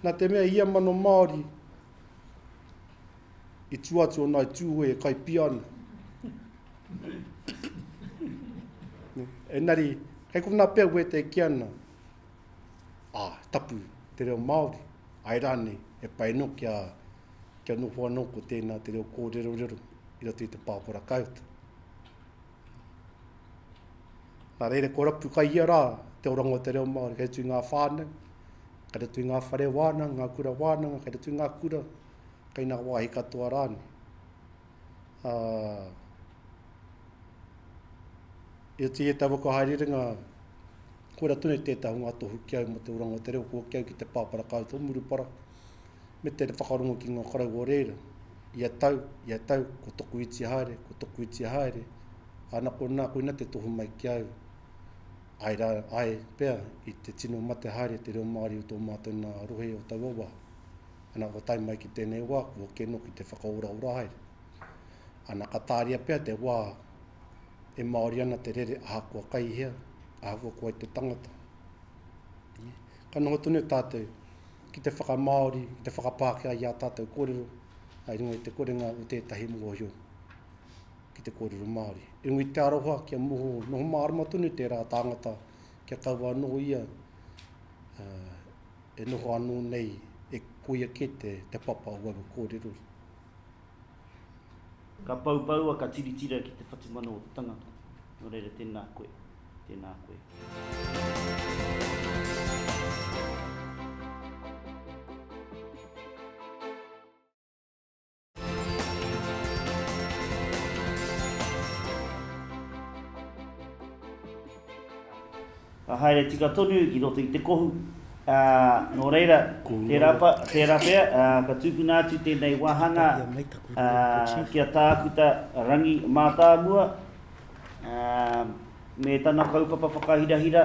Nā te mea ia mano Māori i tua atu o Ngāi Tūhoe e kai pia ana. Engari, kei konā pea wētahi ki ana, ā, tapu te reo Māori, āe rānei, e pai anō kia, kia noho anō ko tēnā te reo kōrerorero i roto i te pāpora kāuta. Nā reira, ko rapu kai ia rā te oranga o te reo Māori, kei roto i ngā whānau, kei roto i ngā whare wānanga, ngā kura wānanga, kei roto i ngā kura, kei ngā wāhi katoa rānei. Ā, i roto i ētahi whakahaererenga, koira tonu tētahi o ngā tohu ki au mō te oranga o te reo, kua hoki au ki te pāpara kāuta o Murupara, me te whakarongo ki ngā karaua o reira. Ia tau, ia tau, ko toku iti haere, ko toku iti haere, ana konā, koina te tohu mai ki au, āe rā, āe pea, i te tino mate haere te reo Māori o tō mātou nā rohe o taua wā. Ana kua tae mai ki tēnei wā, kua hoki anō ki te whakaoraora haere. Ana ka tāria pea te wā e Māori ana te rere ahakoa kai hea, ahakoa ko wai te tangata. Ka noho tonu tātou ki te whakamāori, ki te whakapākehā i ā tātou kōrero, i runga i te korenga o tētahi mōhio ki te kōrero Māori. I runga i te aroha kia moho, noho mārama tonu tērā tāngata kia kaua anō ia e noho anō nei e koia kē te, te papa o aua kōrero. Ka poupoua, ka tiritira ki te whatumanawa o te tangata. Nō reira, tēnā koe, tēnā koe. Ka haere tika tonu ki roto i te kohu, ā, nō reira, tērā pa, tērā pea, ā, ka tūkuna atu tēnei wāhanga, ā, ki a Tākuta Rangi Mātāmua, ā, me tana kaupapa whakahirahira,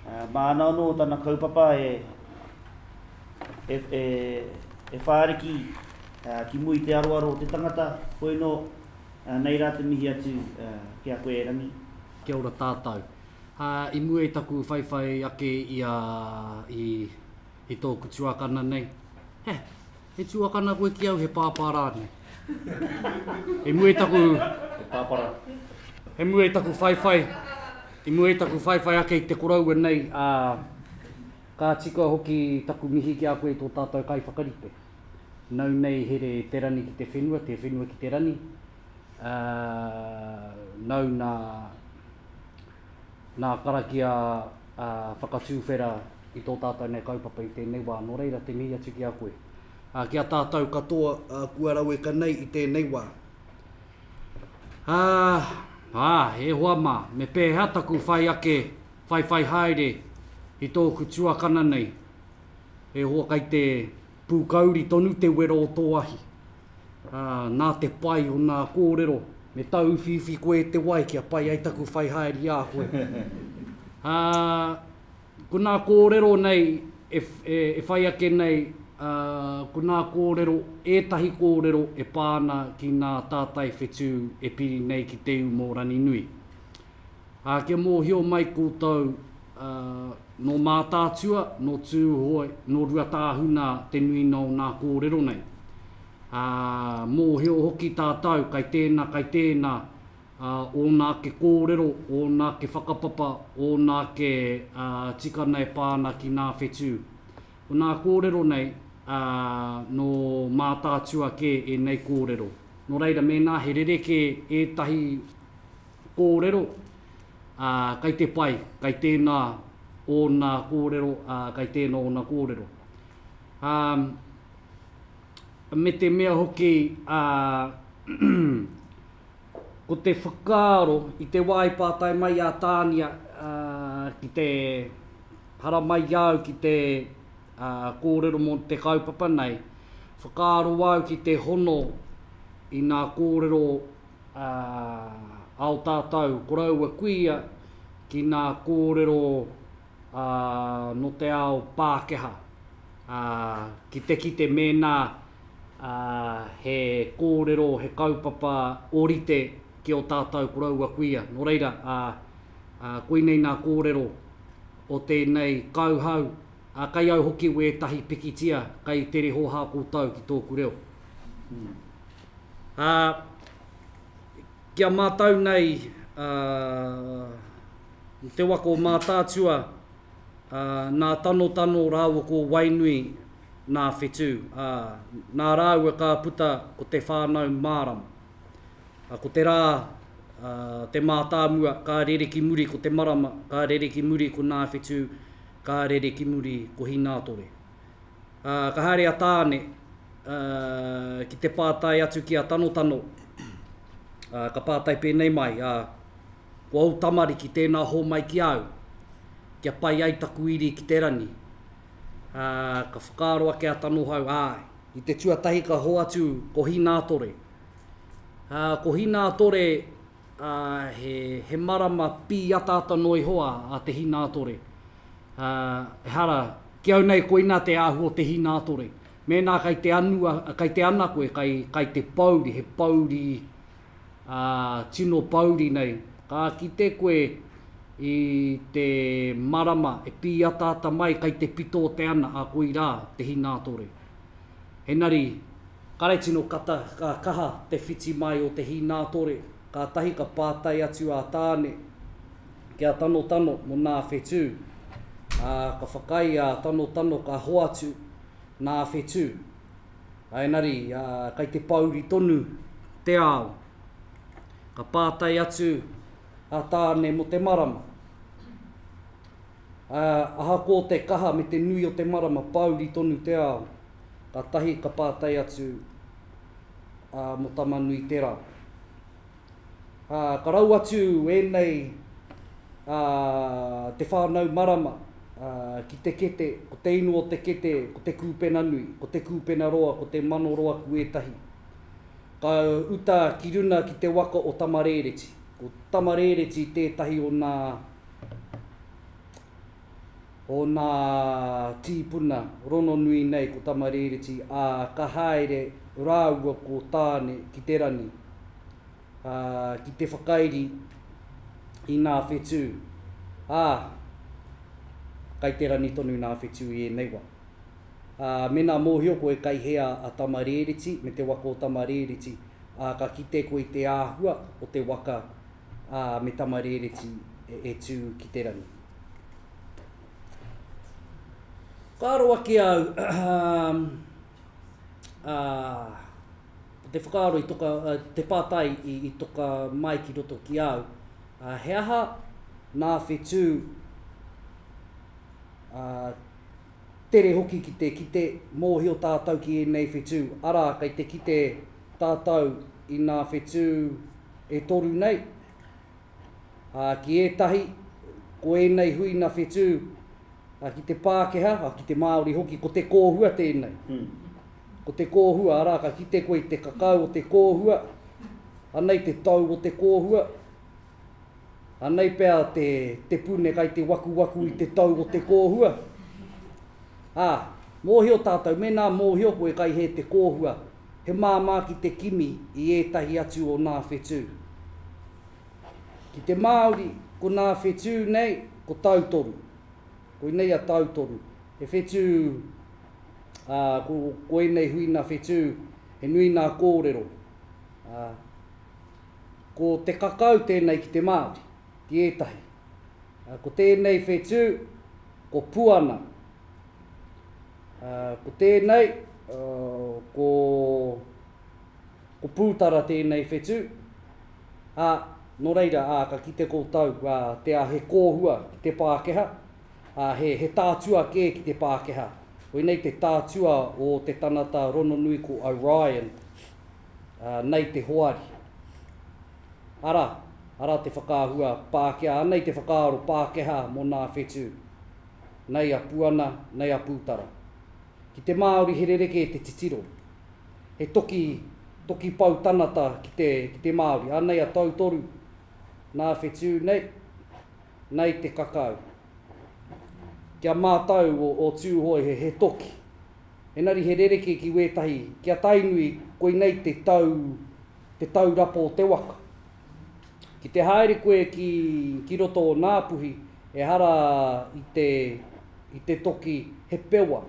ā, māna anō tana kaupapa e, e, e, e whāriki, ā, ki mua i te aroaro o te tangata, hoi nō, ā, nei rā te mihi atu, ā, ki a koe e Rangi. Kia ora tātou. Ā, i mua i taku whaiwhai ake i a, i, i tōku tuakana nei, he, he tuakana koe ki au, he pāpā rānei. I mua i taku, He pāpara. I mua i taku whaiwhai, i mua i taku whaiwhai ake i te koroua nei, ā, ka tika hoki taku mihi ki a koe tō tātou kaiwhakarite. Nau nei here te rani ki te whenua, te whenua ki te rani, Ā, nau nā, nā karakia ā, whakatūwhera i tō tātou nei kaupapa i tēnei wā, nō reira te mihi atu ki a koe. Ā, ki a tātou katoa ā, kua raweka nei i tēnei wā. Ā, ā, e hoa mā, me pēhea taku whai ake, whaiwhai haere i tōku tuakana nei, e hoa kei te pūkauri tonu te wero o tō ahi. Ā, nā te pai o nā kōrero, me tāuwhiuwhi koe e te wai kia pai ai taku whai haere i a koe. Ā, ko nā kōrero nei e, e, e whai ake nei, ā, ko nā kōrero, ētahi kōrero e pā ana ki nā tātai whetū e piri nei ki te ū mō Ranginui. Ā, kia mōhio mai koutou, ā, nō Mātaatua, nō Tūhoe, nō Ruatāhuna te nuinga o nā kōrero nei. Ā, mōhio hoki tātou kai tēnā, kai tēnā, ā, ōna ake kōrero, ōna ake whakapapa, ōna ake, ā, tikana e pā ana ki nā whetū. Ko nā kōrero nei, ā, nō Mātaatua kē ēnei kōrero. Nō reira, mēnā he rerekē ētahi kōrero, ā, kei te pai, kei tēnā ōna kōrero, ā, kei tēnā ōna kōrero. Ā, me te mea hoki, ā, ko te whakaaro i te wā i pātai mai a Tānia, ā, ki te haramai i a au ki te, ā, kōrero mō te kaupapa nei, whakaaro au ki te hono i nā kōrero ā, ao tātou koroua kuia ki nā kōrero, ā, nō te ao Pākehā. Ā, Ā, ki te kite mēnā, ā, he kōrero, he kaupapa ōrite ki ō tātou koroua kuia. Nō reira, ā, ā, koinei nā kōrero o tēnei kauhau, ā, kei au hoki wētahi pikitia kei tere hōhā koutou ki tōku reo. Ā, ki a mātou nei, ā, te waka o Mātaatua, ā, nā Tanotano rāua ko Wainui nā Whetū, ā, nā rāua ka puta ko te whānau mārama. Ā, ko te rā, ā, te mātāmua, ka rere ki muri ko te marama, ka rere ki muri ko nā Whetū, ka rere ki muri ko Hinātore. Ā, ka haere a Tāne, ā, ki te pātai atu ki a Tanotano, ā, ka pātai pēnei mai, ā, Ko ōu tamariki tēnā hōmai ki a au, kia pai ai taku iri ki te rangi. Ā, ka whakaaro ake a Tanohau, āe. I te tuatahi ka hoatu ko Hinātore. Ā, ko Hinātore, ā, he, he marama pīataata noa iho a, a te Hinātore. Ā, ehara, ki au nei koinā te āhua o te hīnātore. Mēnā kai te anua, kai te ana koe, kai, kai te pōuri, he pōuri, ā, tino pōuri nei, ka kite koe i te marama e pīataata mai kai te pito o te ana, ā, koirā te hīnātore. Engari, kare tino kata, ka kaha te whiti mai o te hīnātore, kātahi ka pātai atu a Tāne, ki a Tanotano mō nā whetū, ā, ka whakaae a Tanotano ka hoatu nā whetū. Ā, engari, ā, kai te pōuri tonu te ao. Ka pātai atu a Tāne mō te marama. Ā, ahakoa te kaha me te nui o te marama, pōuri tonu te ao. Kātahi ka pātai atu, ā, mō Tamanuiterā. Ā, ka rau atu ēnei, ā, te whānau marama, ā, ki te kete, ko te ingoa o te kete, ko te kūpena nui, ko te kūpena roa, ko te mano roa ku ētahi. Ka uta ki runa ki te waka o Tamarēreti. Ko Tamarēreti tētahi o nā, o nā tīpuna rononui nei ko Tamarēreti, ā, ka haere rāua ko Tāne ki te rangi. ā, ki te whakairi i nā whetū, ā, kai te rani tonu nā whetū i ēnei wā. Ā, mēnā mōhio koe kai hea a Tamarēreti me te waka o Tamarēreti, ā, ka kite koe i te āhua o te waka, ā, me Tamarēreti e, e tū ki te rangi. Ka aro ake au, ā, Ko te whakaaro i toka, te pātai i toka mai ki roto ki a au, he aha nā whetū tere hoki ki te kite, mōhio tātou ki ēnei whetū, arā, kei te kite tātou i nā whetū e toru nei, ā, ki ētahi, ko ēnei huina whetū, ā, ki te Pākehā, ā, ki te Māori hoki, ko te kōhua tēnei. Ko te kōhua, arā, ka kite koe i te kakau o te kōhua, anei te tou o te kōhua, anei pea te, te pune kai te wakuwaku i te tou o te kōhua. Ā, mōhio tātou, mēnā mōhio koe kai hē te kōhua, he māmā ki te kimi i ētahi atu o nā whetū. Ki te Māori, ko nā whetū nei, ko Tautoru. Koinei a Tautoru. He whetū, ā, ko, ko ēnei huina whetū, he nui nā kōrero. Ā, ko te kakau tēnei ki te Māori, ki ētahi. Ā, ko tēnei whetū, ko Puana. Ā, ko tēnei, ā, ko, ko Pūtara tēnei whetū. Ā, nō reira, ā, ka kite koutou, ā, te ā, he kōhua ki te Pākehā, ā, he, he tātua kē ki te Pākehā. Koinei te tātua o te tangata rononui ko Orion, ā, nei te hoari. Arā, arā te whakaahua Pākehā, anei te whakaaro Pākehā mō nā whetū. Nei a Puana, nei a Pūtara. Ki te Māori he rerekē te titiro. He toki, toki pou tanata ki te, ki te Māori. Anei a Tautoru, nā whetū nei, nei te kakau. Kia mātau o, o Tūhoe he, he toki. Engari he rerekē ki wētahi, ki a Tainui, koinei te tau, te taurapa o te waka. Ki te haere koe ki, ki roto o Ngāpuhi, ehara i te, i te toki, he pewa.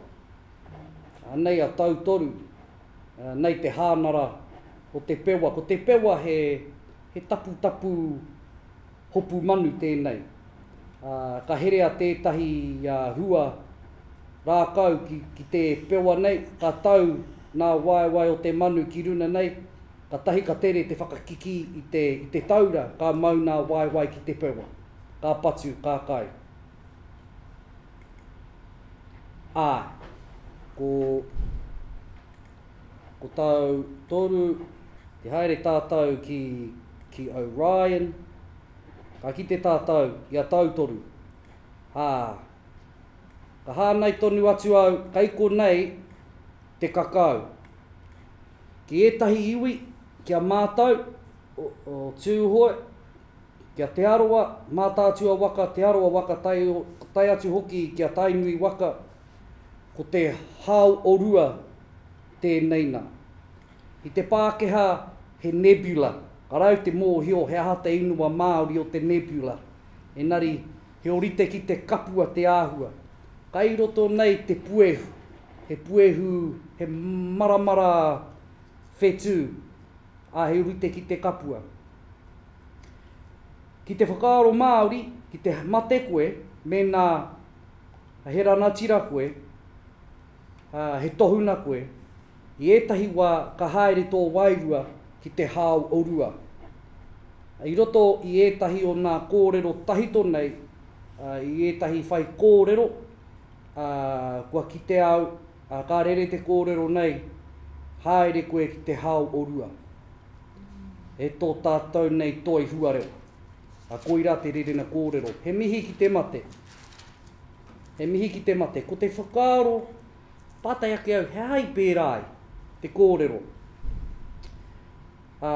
Anei a Tautoru, nei te hānara o te pewa. Ko te pewa he, he taputapu hopu manu tēnei. Ka herea tētahi hua rākau ki, ki te pewa nei, ka tau nā waewae o te manu ki runa nei, katahi ka tere te whakakikī i te, i te taura, ka mau nā waewae ki te pewa. Ka patu, ka kai. Āe. Ko, ko tau toru, te haere tātou ki, ki Orion, ka kite tātou i a Tautoru. Ā, ka hānai tonu atu au, kei konei te kakau. Ki ētahi iwi, ki a mātou, o, o Tūhoe, Ki a Te Arawa, Mātaatua waka, Te Arawa waka tae, tae atu hoki ki a Tainui waka, ko te hao o rua tēnei nā. I te Pākehā he nebula, ka rau te mōhio he aha te ingoa Māori o te nebula, engari he orite ki te kapua te āhua. Kai roto nei te puehu, he puehu, he maramara whetū, ā, he orite ki te kapua. Ki te whakaaro Māori, ki te mate koe, mēnā he ranatira koe, he tohuna koe, i ētahi wā ka haere tō wairua ki te hao o rua. I roto i ētahi o nā kōrero tahito nei, i ētahi whaikōrero, kua kite au, ka rere te kōrero nei, haere koe ki te hao o rua. E tō tātou nei toi huarewa. A koirā te rerena kōrero. He mihi ki te mate. He mihi ki te mate. Ko te whakaaro, pātai ake au, he aha i pērā ai te kōrero? Ā,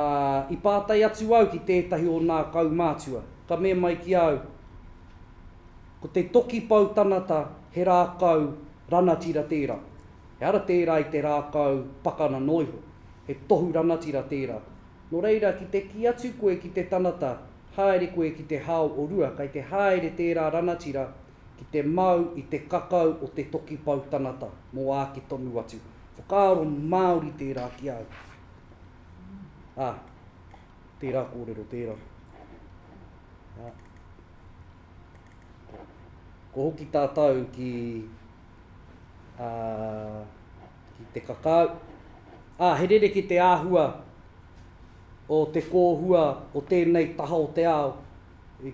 i pātai atu au ki tētahi o nā kaumātua, ka mea mai ki au, ko te toki pou tanata he rākau ranatira tērā. Ehara tērā i te rākau pakana noa iho, he tohu ranatira tērā. Nō reira, ki te kī atu koe ki te tanata, haere koe ki te hao o rua, kei te haere tērā ranatira ki te mau i te kakau o te toki pou tanata mō āke tonu atu. Whakaaro Māori tērā ki au. Ā, tērā kōrero tērā. Ā. Ko hoki tātou ki ā, ki te kakau. Ā, he rerekē te āhua o te kōhua o tēnei taha o te ao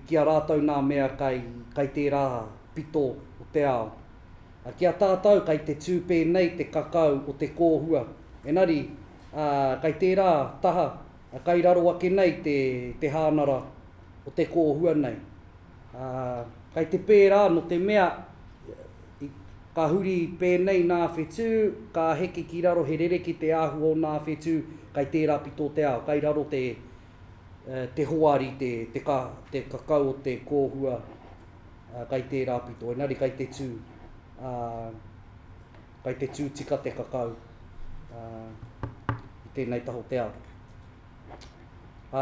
ki a rātou nā mea kai, kai tērā pito o te ao. Ā, ki a tātou kai te tū pēnei te kakau o te kōhua, engari, ā, kai tērā taha, kai raro ake nei te, te hānara o te kōhua nei. Ā, kai te pērā nō te mea, ka huri pēnei nā whetū, ka heke ki raro he rerekē te āhua o nā whetū kai tērā pito o te ao, kai raro te, te hoari, te, te, ka, te kakau o te kōhua kai tērā pito, engari kai te tū, ā, kai te tū tika te kakau, ā, i tēnei taha o te ao.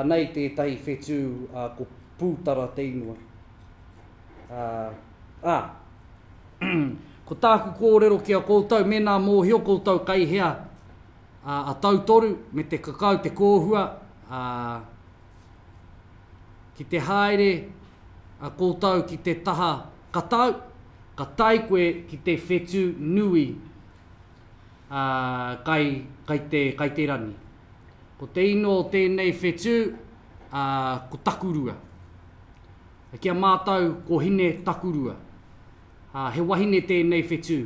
Anei tētahi whetū, ā, ko Pūtara te ingoa. Ā, ā, ko tāku kōrero ki a koutou, mēnā mōhio koutou kai hea a Tautoru me te kakau, te kōhua, ā, ki te haere a koutou ki te taha katau, ka tae koe ki te whetū nui, ā, kai, kai te, kai te rangi. Ko te ino o tēnei whetū, ā, ko Takurua. Ki a mātou, ko Hine Takurua. Ā, he wahine tēnei whetū.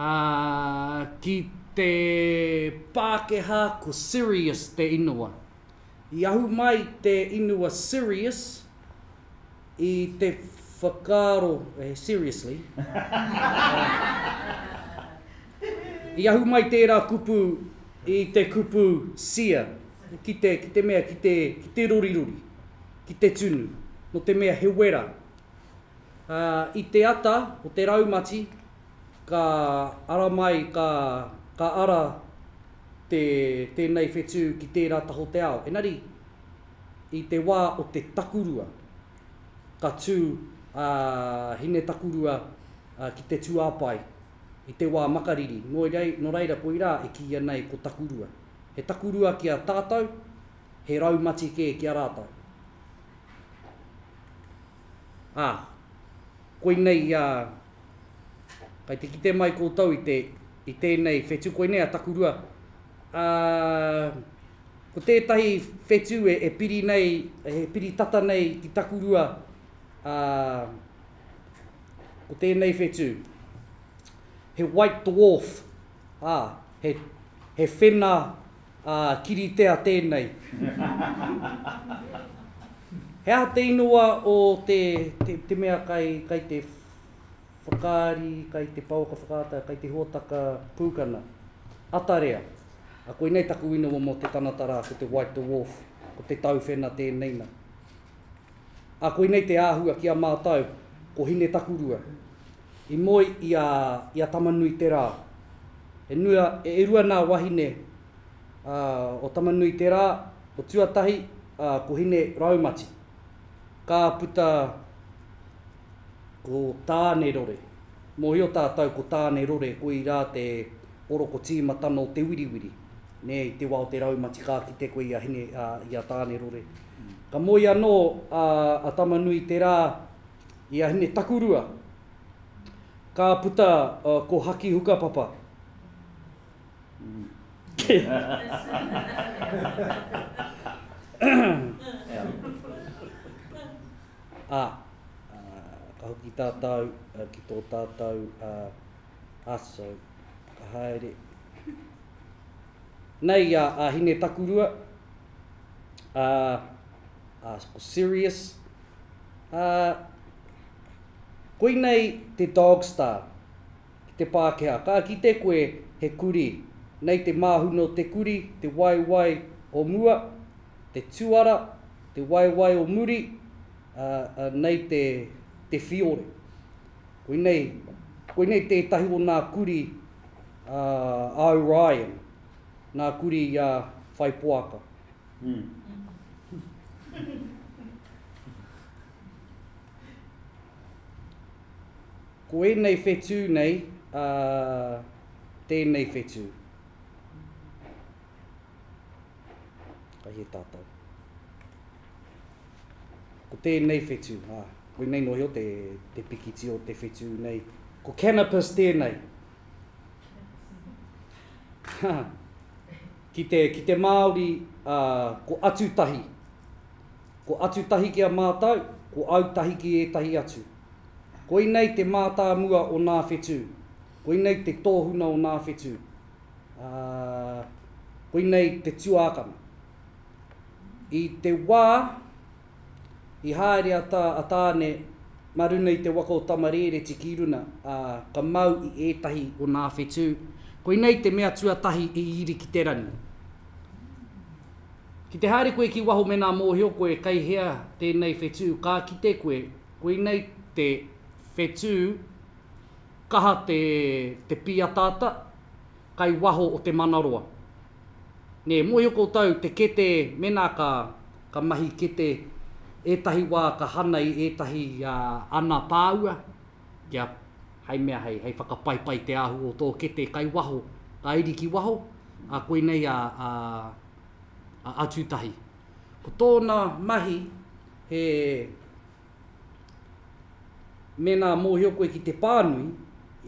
Ā, ki te Pākehā ko Sirius te inoa. I ahu mai te inua Sirius i te whakaaro, eh, seriously, I ahu mai tērā kupu i te kupu sear, ki te, ki te mea, ki te, ki te rorirori, ki te tunu, nō te mea he wera. Ā, i te ata o te raumati, Ka ara mai, ka, ka ara te, tēnei whetū ki tērā taha o te ao. Engari, i te wā o te takurua, ka tū a Hinetakurua ki te tūāpae i te wā makariri. Nō reira, koirā e kīia nei ko takurua. He takurua ki a tātou, he raumati kē ki a rātou. Ā, koinei a, kai te kite mai koutou i te, i tēnei whetū, koinei a takurua. Ā, ko tētahi whetū e, e piri nei, e piri tata nei ki takurua, ā, ko tēnei whetū. He white dwarf, ā, he, he whena ā, kiritea tēnei. He aha te ingoa o te, te, te mea kai, kai te whakaari, kai te pouaka whakaata, kai te hōtaka pūkana? Atarea. A, koinei taku ingoa mō te tangata rā, ko te White Dwarf, ko te tauwhena tēnei na. A, koinei te āhua ki a mātou, ko Hinetakurua. I moe i a, i a Tamanui-te-rā. E nua, e rua nā wahine, ā, o Tamanui-te-rā, ko tuatahi, ā, ko Hine Raumati. Ka puta ko Tānerore. Mōhio tātou ko Tānerore, koirā te oroko tīmatana o te wiriwiri. Nē, i te wā o te raumati ka kite koe i a Hine, ā, i a Tānerore. Ka moe anō a, a Tamanui-te-rā i a Hine Takurua, ka puta ko Haki Hukapapa. Ā, ka hoki tātou ki tō tātou aso, ka haere. Nei a Hine Takurua, ā, ko Sirius, Ā, koinei te dog star ki te Pākehā. Ka kite koe he kurī. Nei te māhuna o te kurī, te waewae o mua, te tuara, te waewae o muri, ā, ā, nei te, te whiore. Koinei, koinei tētahi o nā kurī, ā, a Orion, nā kurī a Whaipoaka. Ko ēnei whetū nei, ā, tēnei whetū. Kai he tātou. Ko tēnei whetū, ā, koinei noa iho te, te pikiti o te whetū nei. Ko Canopus tēnei. Ki te, ki te Māori, ā, ko Atutahi. Ko Atutahi ki a mātou, ko Autahi ki ētahi atu. Koinei te mātāmua o nā whetū. Koinei te tōhuna o nā whetū. Ā, koinei te tuākana. I te wā i haere a, tā, a Tāne mā runa i te waka o Tamarēreti ki runa, ā, ka mau i ētahi o nā whetū. Koinei te mea tuatahi i iri ki te rangi. Ki te haere koe ki waho mēnā mōhio koe kei hea tēnei whetū, ka kite koe, koinei te whetū kaha te, te pīataata kai waho o te manaroa. Nē, mōhio koutou te kete mēnā ka, ka mahi kete, ētahi wā ka hana i ētahi ana pāua, kia, hei mea hei, hei whakapaipai te āhua o tō kete kai waho, ka iri ki waho, ā, koinei a, a, a Atutahi. Ko tōna mahi he, mēnā mōhio koe ki te pānui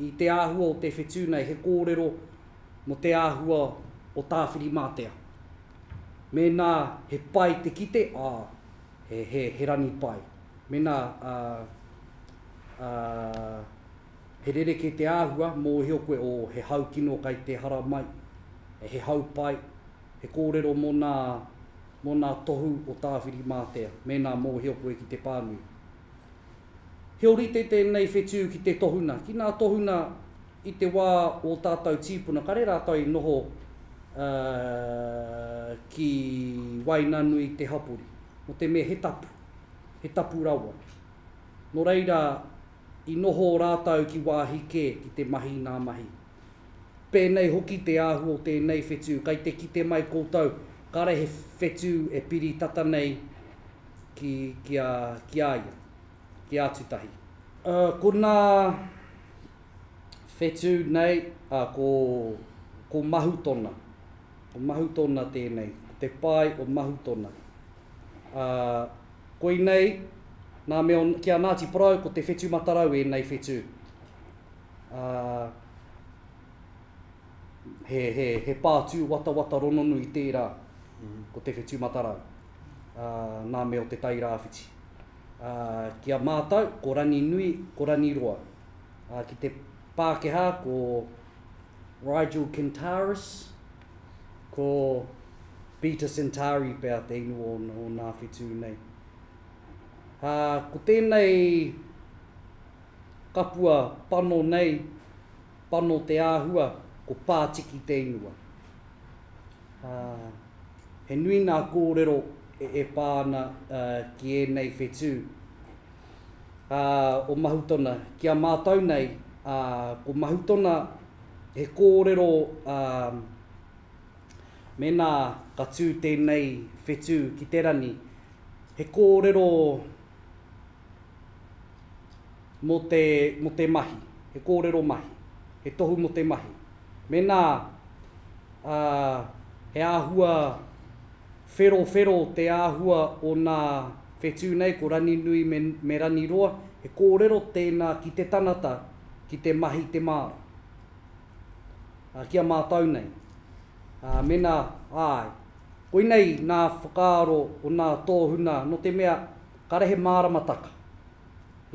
i te āhua o te whetū nei, he kōrero mō te āhua o Tāwhirimātea. Mēnā he pai te kite, ā, he, he, he rangi pai. Mēnā, ā, ā, he rerekē te āhua, mōhio koe, ō, he hau kino kai te hara mai, he hau pai, he kōrero mō nā, mō nā tohu o Tāwhirimātea, mēnā mōhio koe ki te pānui. He orite tēnei whetū ki te tohuna, ki nā tohuna i te wā o tātou tīpuna, kare rātou i noho ki waenganui i te hapori, nō te mea he tapu, he tapu rawa. Nō reira, I noho rātou ki wāhi kē ki te mahi i nā mahi. Pēnei hoki te āhua o tēnei whetū, kai te kite mai koutou, kare he whetū e piri tata nei ki, ki a, ki a ia, ki a Tutahi. Ko nā whetū nei, ā, ko, ko Mahutona. Ko Mahutona tēnei, ko te pae o Mahutona. Ā, koinei, nā mea o, ki a Ngāti Porou, ko te whetū matarau ēnei whetū. Ā, he, he, he pā tūwatawata rononui tērā, ko te whetū matarau, ā, nā mea o te Tai Rāwhiti. Ā, ki a mātou, ko Ranginui, ko Rangiroa. Ā, ki te Pākehā, ko Rigel Kentaurus, ko Beta Centauri pea te ingoa o nā whetū nei. Ā, ko tēnei kapua pano nei, pano te āhua, ko Pātiki te ingoa. Ā, he nui nā kōrero e pā ana ki ēnei whetū, ā, o Mahutona. Ki a mātou nei, ā, ko Mahutona he kōrero, ā, Mēnā ka tū tēnei whetū ki te rangi, he kōrero mō te, mō te mahi, he kōrero mahi, he tohu mō te mahi. Mēnā, ā, he āhua wherowhero te āhua o nā whetū nei, ko Ranginui me, me Rangiroa, he kōrero tēnā ki te tangata ki te mahi te māra. Ā, ki a mātou nei. Ā, mēnā, āe. Koinei nā whakaaro o nā tōhuna, nō te mea, kare he māramataka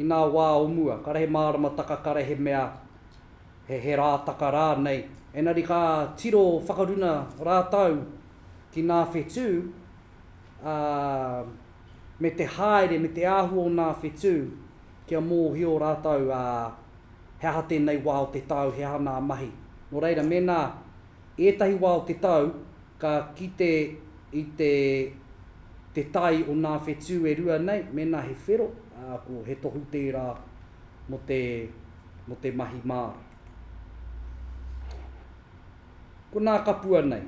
i nā wā o mua, kare he māramataka, kare he mea, he, he rātaka rānei, engari ka tiro whakaruna rātou ki nā whetū, ā, me te haere, me te āhua o nā whetū, kia mōhio rātou, ā, he aha tēnei wā o te tau, he aha nā mahi. Nō reira, mēnā ētahi wā o te tau ka kite i te te tae o nā whetū e rua nei, mēnā he whero, ā, ko he tohu tērā mō te, mō te mahi māra. Ko nā kapua nei,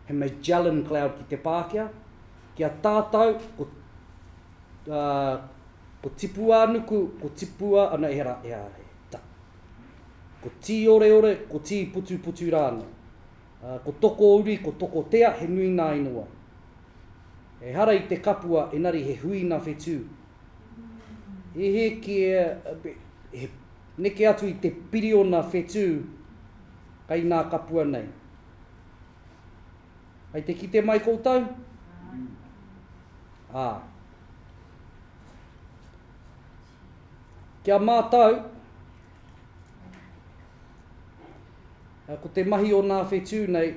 he Magellan Cloud ki te Pākehā, ki a tātou, ko, ā, Ko Tipuānuku, ko Tipua, ana ehara, ehara, he ta. Ko Tīoreore, ko Tīputuputu rānei. Ā, ko Tokouri, ko Tokotea, he nui nā ingoa. Ehara i te kapua, engari he huina whetū. E he ki, he neke atu i te piriona whetū kei nā kapua nei. Kei te kite mai koutou? Ā. Kia mātau, ko te mahi o nā whetū nei,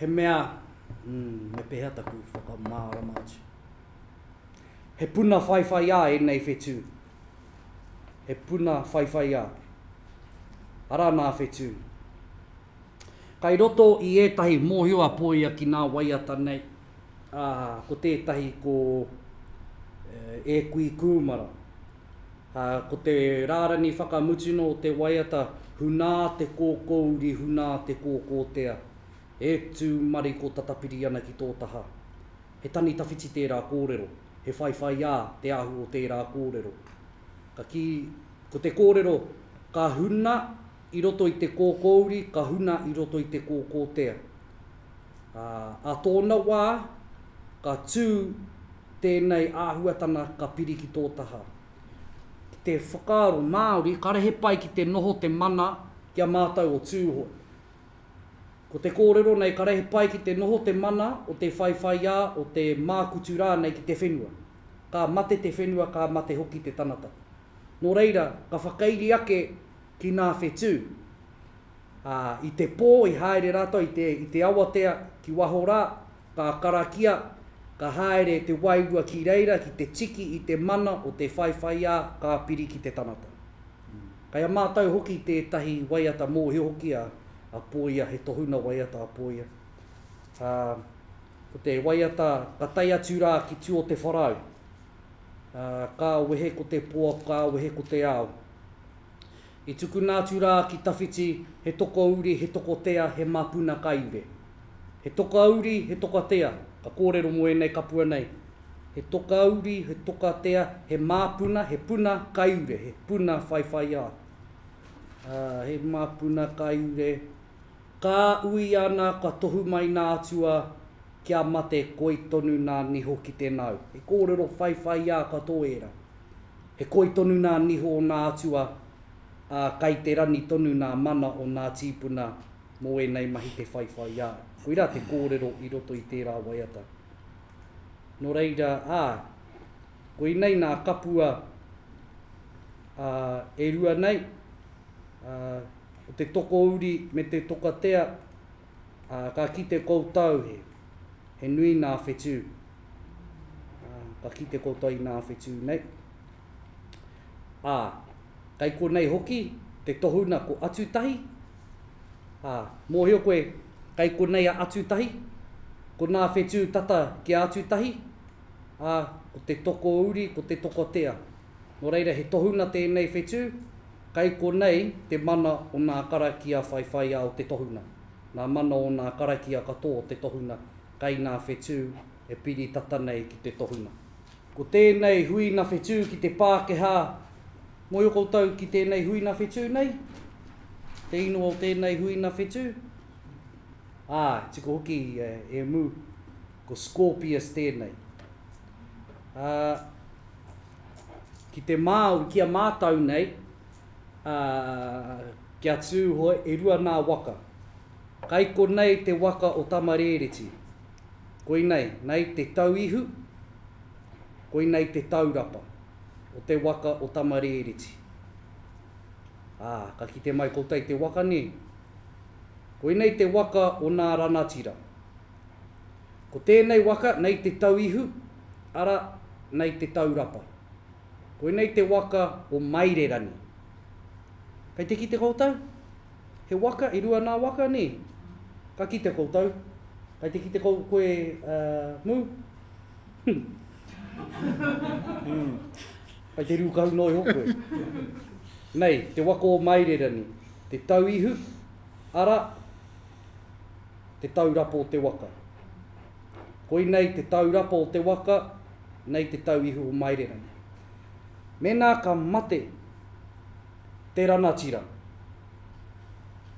he mea, mm, me pēhea taku whakamārama atu. He puna whaiwhaiā ēnei whetū. He puna whaiwhaiā. Arā nā whetū. Kai roto i ētahi mōhio a Poia ki nā waiata nei, ā, ko tētahi ko E Kui Kūmara. Ā, ko te rārani whakamutuna o te waiata, Hunā te kōkōuri, hunā te kōkōtea, e tū mariko tatapiri ana ki tō taha. He tani tawhiti tērā kōrero, he whaiwhaiā te ahu o tērā kōrero. Ka kī, ko te kōrero, ka huna i roto i te kōkōuri, ka huna i roto i te kōkōtea. Ā, ā tōna wā, ka tū tēnei āhuatana ka piri ki tō taha. Ki te whakaaro Māori, kare he pai ki te noho te mana ki a mātou o Tūhoe. Ko te kōrero nei, kare he pai ki te noho te mana o te whaiwhaiā, o te mākutu rānei ki te whenua. Ka mate te whenua, ka mate hoki te tanata. Nō reira, ka whakairi ake ki nā whetū. Ā, i te pō i haere rātou i te, i te awatea ki waho rā, ka karakia, ka haere te wairua ki reira ki te tiki i te mana o te whaiwhaiā ka piri ki te tangata. Kei a mātou hoki tētahi waiata mōhio hoki a, a Poia, he tohuna waiata a Poia. Ā, ko te waiata ka tae atu rā ki tua o te wharau. Ā, ka wehe ko te poa, ka wehe ko te ao. I tukuna atu rā ki tawhiti, he tokouri, he tokotea, he māpuna kaiure. He tokauri, he tokatea, ka kōrero mō ēnei kapua nei. He tokauri, he tokatea, he māpuna, he puna kaiure, he puna whaiwhaiā. Ā, he māpuna kaiure. Ka ui ana, ka tohu mai nā atua, kia mate koi tonu nā niho ki te nau. He kōrero whaiwhaiā katoa ērā. He koi tonu nā niho o nā atua, ā, kai te rani tonu nā mana o nā tīpuna mō ēnei mahi te whaiwhaiā. Koirā te kōrero i roto i tērā waiata. Nō reira, ā, koinei nā kapua, ā, e rua nei, ā, ko te tokouri me te tokatea, ā, ka kite koutou he, he nui nā whetū. Ā, ka kite koutou i nā whetū nei. Ā, kei konei hoki te tohuna ko Atutahi. Ā, mōhio koe, kei konei a Atutahi, ko nā whetū tata ki a Atutahi, ā, ko te tokouri, ko te tokotea. Nō reira, he tohuna tēnei whetū, kei konei te mana o nā karakia whaiwhaiā o te tohuna, nā mana o nā karakia katoa o te tohuna, kei nā whetū e piri tata nei ki te tohuna. Ko tēnei huina whetū ki te Pākehā, mōhio koutou ki tēnei huina whetū nei? Te ingoa o tēnei huina whetū? Āe, tika hoki e Mū, ko Scorpius tēnei. Ā, Ki te Māori, ki a mātau nei, ā, ki a Tūhoe, e rua nā waka. Kai konei te waka o Tamarēreti. Koinei, nei te tauihu, koinei te taurapa o te waka o Tamarēreti. Ā, ka kite mai koutou i te waka nē? Koinei te waka o nā ranatira. Ko tēnei waka, nei te tauihu, ara, nei te taurapa. Koinei te waka o Mairerangi. Kei te kite koutou? He waka, e rua nā waka, nē? Ka kite koutou? Kei te kite kou, koe, uh, Mū? Hmm. Kei te rūkahu noa iho koe. Nei, te waka o Mairerangi. Te tauihu, ara, te taurapa o te waka. Koinei te taurapa o te waka, nei te tau ihu o Mairerangi. Mēnā ka mate te ranatira,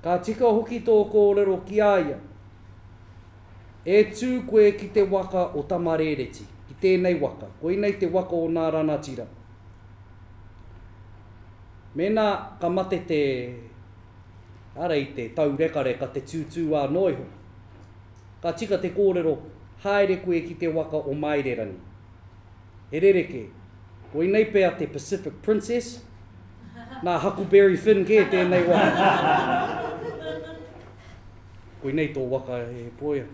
ka tika hoki tō kōrero ki a ia, E tū koe ki te waka o Tamarēreti, ki tēnei waka, koinei te waka o nā ranatira. Mēnā ka mate te, ara i te taurekareka, te tūtūā noa iho, Ka tika te kōrero, haere koe ki te waka o Māirerangi. He rerekē. Koinei pea te Pacific Princess, nā Huckleberry Finn kē tēnei waka. Koinei tō waka e Poia.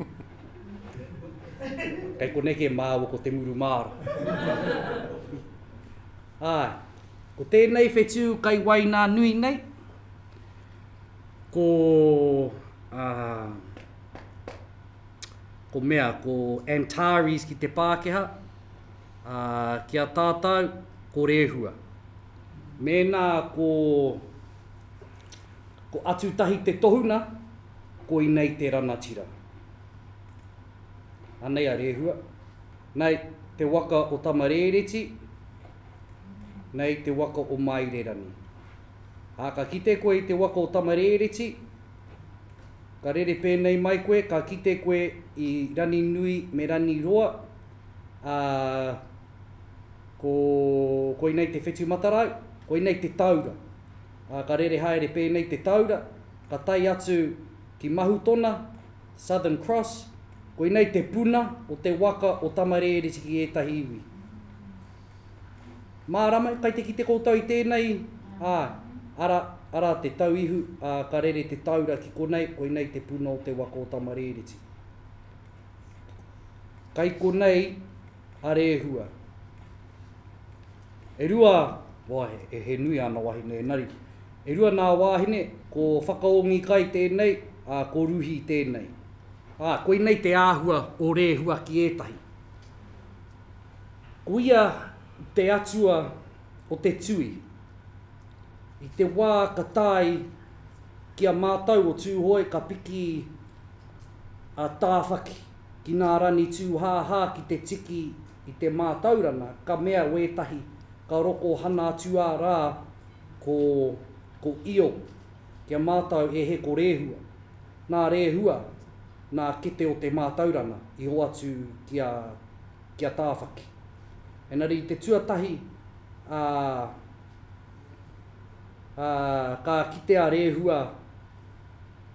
Kei konei kē māua ko Te Muru Māra. Āe, ko tēnei whetū kai Wainānui nei, ko, ā, ko mea, ko Antares ki te Pākehā, ā, ki a tātou, ko Rēhua. Mēnā ko, ko Atutahi te tohuna, koinei te ranatira. Anei a Rēhua. Nei te waka o Tamarēreti, nei te waka o Mairerani. Ā, ka kite koe i te waka o Tamarēreti, Ka rere pēnei mai koe, ka kite koe i Raninui me Raniroa, ā, ko, koinei te whetu matarau, koinei te taura. Ā, ka rere haere pēnei te taura, ka tae atu ki Mahutona, Southern Cross, koinei te puna o te waka o Tamarēreti ki ētahi iwi. Mārama, kai te kite koutou i tēnei, āe, ara, ara te tauihu, ā, ka rere te taura ki konei, koinei te puna o te waka o Tamarēreti. Kai konei a Rēhua. E rua, wā, he, he nui āna wahine, engari, e rua nā wāhine, ko Whakaongikai tēnei, ā, ko Ruhi tēnei. Ā, koinei te āhua o Rēhua ki ētahi. Ko ia te atua o te tui. I te wā ka tae ki a mātou o Tūhoe ka piki a Tāwhaki ki nā rani tūhāhā ki te tiki i te mātauranga, ka mea wētahi ka roko hana atu a rā ko ko Io ki a mātou e he ko Rēhua. Nā Rēhua, nā kete o te mātauranga i hoatu ki a ki a Tāwhaki. Engari i te tuatahi, ā, ā, ka kite a Rēhua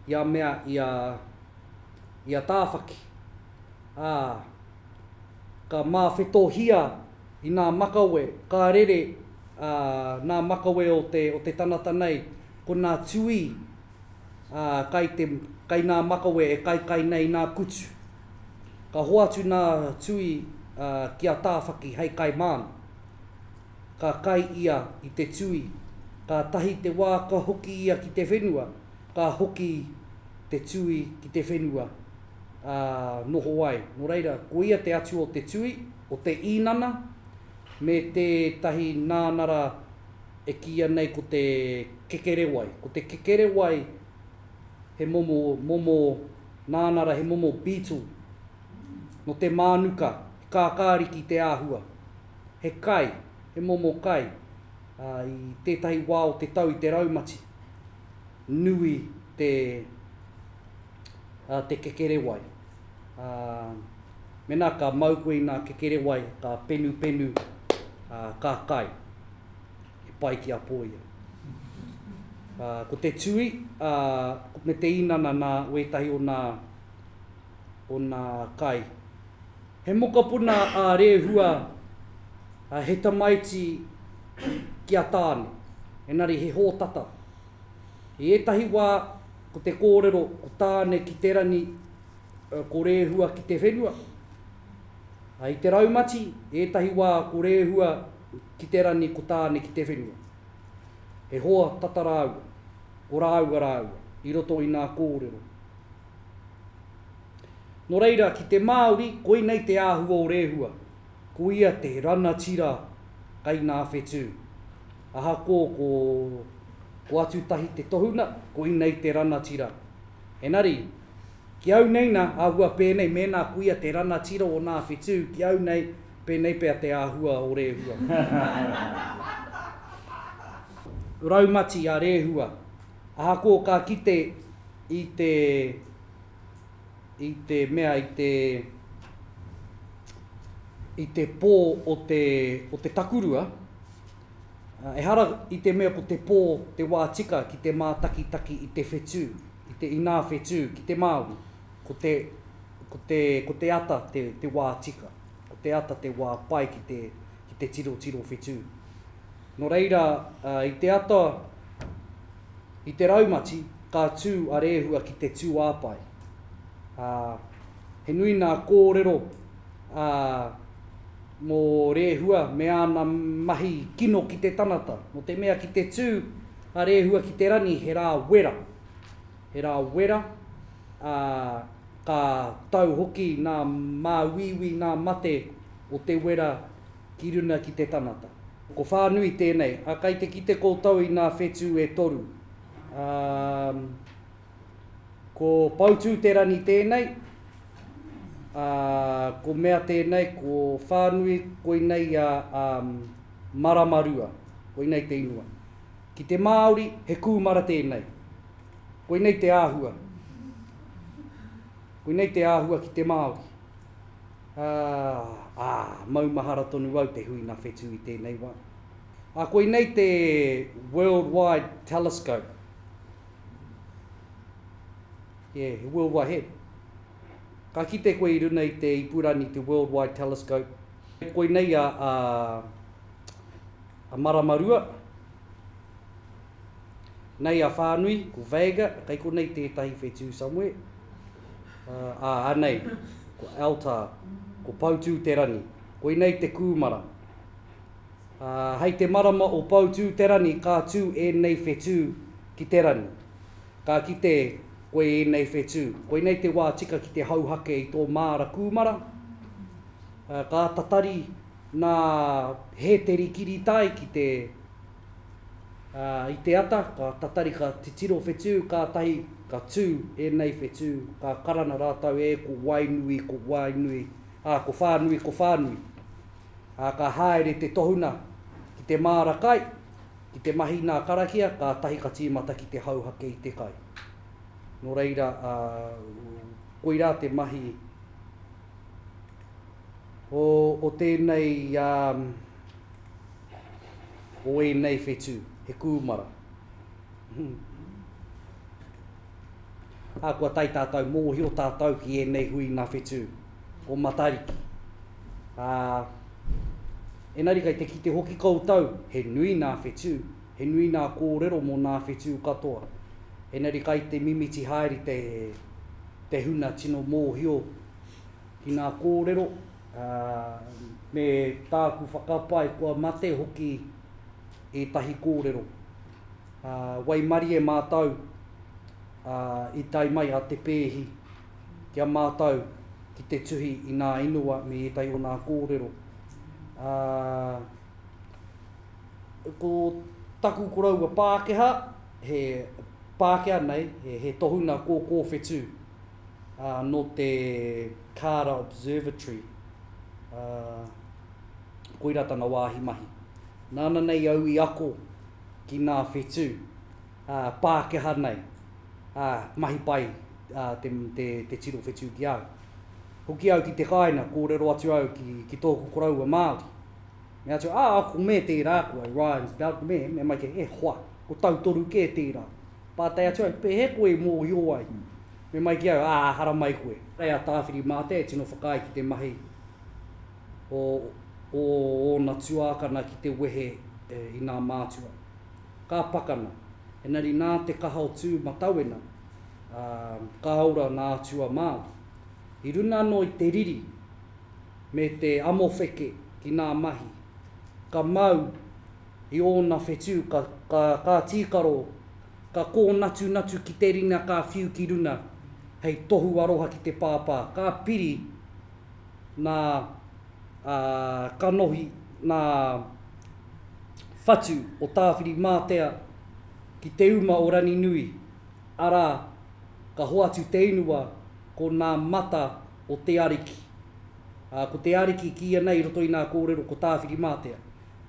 i a mea, i a, i a Tāwhaki, ā, ka māwhetohia i nā makawe, ka rere, ā, nā makawe o te, o te tangata nei, ko nā tūī, ā, kai te, kai nā makawe e kaikai nei nā kutu. Ka hoatu nā tūī, ā, ki a Tāwhaki hei kai māna. Ka kai ia i te tūī. Kātahi te wā ka hoki ia ki te whenua, ka hoki te tūī ki te whenua, ā, noho ai. Nō reira, ko ia te atua o te tūī, o te īnana, me tētahi nānara e kīia nei ko te kekerewai. Ko te kekerewai he momo, momo nānara, he momo beetle nō te mānuka, he kākāriki te āhua. He kai, he momo kai, ā, i tētahi wā o te tau i te raumati, nui te, ā, te kekerewai. Ā, mēnā ka mau koe i nā kekerewai, ka penupenu, ā, ka kai. He pai ki a Poia. Ā, ko te tui, ā, me te inana nā wētahi o nā, o nā kai. He mokopuna a Rehua, ā, he tamaiti ki a Tāne, engari he hōtata. I ētahi wā, ko te kōrero, ko Tāne ki te rangi, ko Rehua ki te whenua. I te raumati, i ētahi wā ko Rehua ki te rani, ko Tāne ki te whenua. He hoa tata rāua, ko rāua rāua, i roto i nā kōrero. Nō reira, ki te Māori, koinei te āhua o Rehua. Ko ia te ranatira kai nā whetū. Ahakoa ko, ko Atutahi te tohuna, koinei te ranatira. Engari, ki au nei nā, āhua pēnei, mēnā ko ia te ranatira o nā whetū, ki au nei, pēnei pea te āhua o Rehua. Raumati a Rehua. Ahakoa ka kite i te, i te mea, i te, i te pō o te, o te takurua, ehara i te mea ko te pō te wā tika ki te mātakitaki i te whetū, i te inā whetū ki te Māori, ko te, ko te, ko te ata te, te wā tika, ko te ata te wā pai ki te, ki te tirotiro whetū. Nō reira, i te ata, i te raumati, ka tū a Rēhua ki te tūāpae. Ā, he nui nā kōrero, ā, mō Rēhua me āna mahi kino ki te tanata. Nō te mea ki te tū a Rēhua ki te rani he rā wera. He rā wera, ā, ka tau hoki nā māuiui, nā mate o te wera ki runa ki te tanata. Ko whānui tēnei, a kai te kite koutou i nā whetū e toru. Ā, ko Poutū-te-rani tēnei, ā, ko mea tēnei, ko whānui koinei a, a Maramarua, koinei te ingoa. Ki te Māori, he kūmara tēnei. Koinei te āhua. Koinei te āhua ki te Māori. Ā, ā, maumahara tonu au te huina whetū i tēnei wā. Ā, koinei te World Wide Telescope. Yeah, he World Wide, he. Ka kite koe i runa i te ipurani te World Wide Telescope. Koinei a, a, a Maramarua. Nei a Whānui, ko Vega, kei konei tētahi whetū somewhere. Ā, anei, ko Altar, ko Poutū-te-rangi. Koinei te kūmara. Ā, hei te marama o Poutū-te-rangi ka tū ēnei whetū ki te rangi. Ka kite koe ēnei whetū. Koinei te wā tika ki te hauhake i tō māra kūmara. Ā, ka tatari. Nā Hēteri Kiritai ki te, ā, i te ata, ka tatari ka titiro whetū, kātahi ka tū ēnei whetū, ka karana rātou, e, ko Wainui, ko Wainui, ā, ko Whānui, ko Whānui. Ā, ka haere te tohuna ki te māra kai, ki te mahi nā karakia, kātahi ka tīmata ki te hauhake i te kai. Nō reira, ā, koirā te mahi o, o tēnei, ā, o ēnei whetū, he kūmara. Ā, kua tae tātou, mōhio tātou ki ēnei hui nā whetū, o Matariki. Ā, engari kei te kite hoki koutou, he nui nā whetū, he nui nā kōrero mō nā whetū katoa. Engari kai te mimiti haere te, te huna tino mōhio ki nā kōrero, ā, me tāku whakapae kua mate hoki ētahi kōrero. Ā, waimarie mātou, ā, i tae mai a Te Pēhi ki a mātou ki te tuhi i nā ingoa me ētahi o nā kōrero. Ā, ko taku koroua Pākehā, he Pākehā nei, he, he tohunga kōkō whetū, ā, nō te Carter Observatory, ā, koirā tana wāhi mahi. Nāna nei au i ako ki nā whetū, ā, Pākehā nei, ā, mahi pai ā, te, te, te tiro whetū ki a au. Hoki au ki te kāinga, kōrero atu au ki, ki tōku koroua Māori. Mea atu, ā, ko me tērā, ko Orion's Belt me, mea mai ke, e hoa, ko Tautoru kē tērā. Pātai atu au, pēhea koe i mōhio ai? Me mai ki au, ā, haramai koe. Rei a Tāwhirimātea e tino whakaae ki te mahi o, o ōna tuākana ki te wehe i nā mātua. Ka pakana, engari nā te kaha o Tūmatauena, ā, ka ora nā atua Māori. I runa anō i te riri me te amowheke ki nā mahi, ka mau i ōna whetū, ka, ka, ka tīkaro, ka kōnatunatu ki te ringa ka whiu ki runa hei tohu aroha ki te pāpā, ka piri nā, ā, kanohi, nā whatu o Tāwhirimātea ki te uma o Ranginui, arā, ka hoatu te inua ko nā mata o te Ariki. Ā, ko te Ariki kīia nei i roto i nā kōrero ko Tāwhirimātea.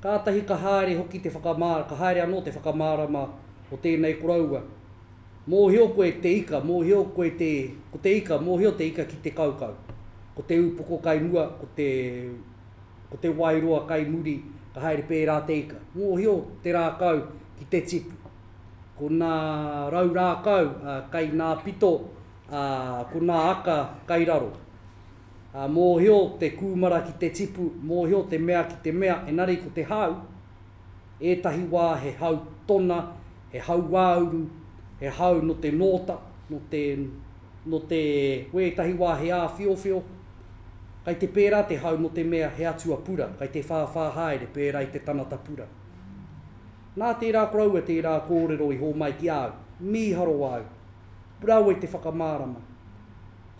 Kātahi ka haere hoki te whakamā, ka haere anō te whakamārama o tēnei koroua. Mōhio koe te ika, mōhio koe te, ko te ika, mōhio te ika ki te kaukau. Ko te upoko kai mua, ko te, ko te waeroa kai muri, ka haere pērā te ika. Mōhio te rākau ki te tipu. Ko nā rau rākau kai nā pito, ā, ko nā aka kai raro. Ā, mōhio te kūmara ki te tipu, mōhio te mea ki te mea, engari ko te hau, ētahi wā he hau tona, he hauāuru, he hau nō te nōta, nō te, nō te, wētahi wā he āwhiowhio. Kai te pērā te hau nō te mea he atua pura, kai te whāwhā haere pērā i te tanata pura. Nā tērā koroua tērā kōrero i hōmai ki a au, mīharo au. Rawe te whakamārama.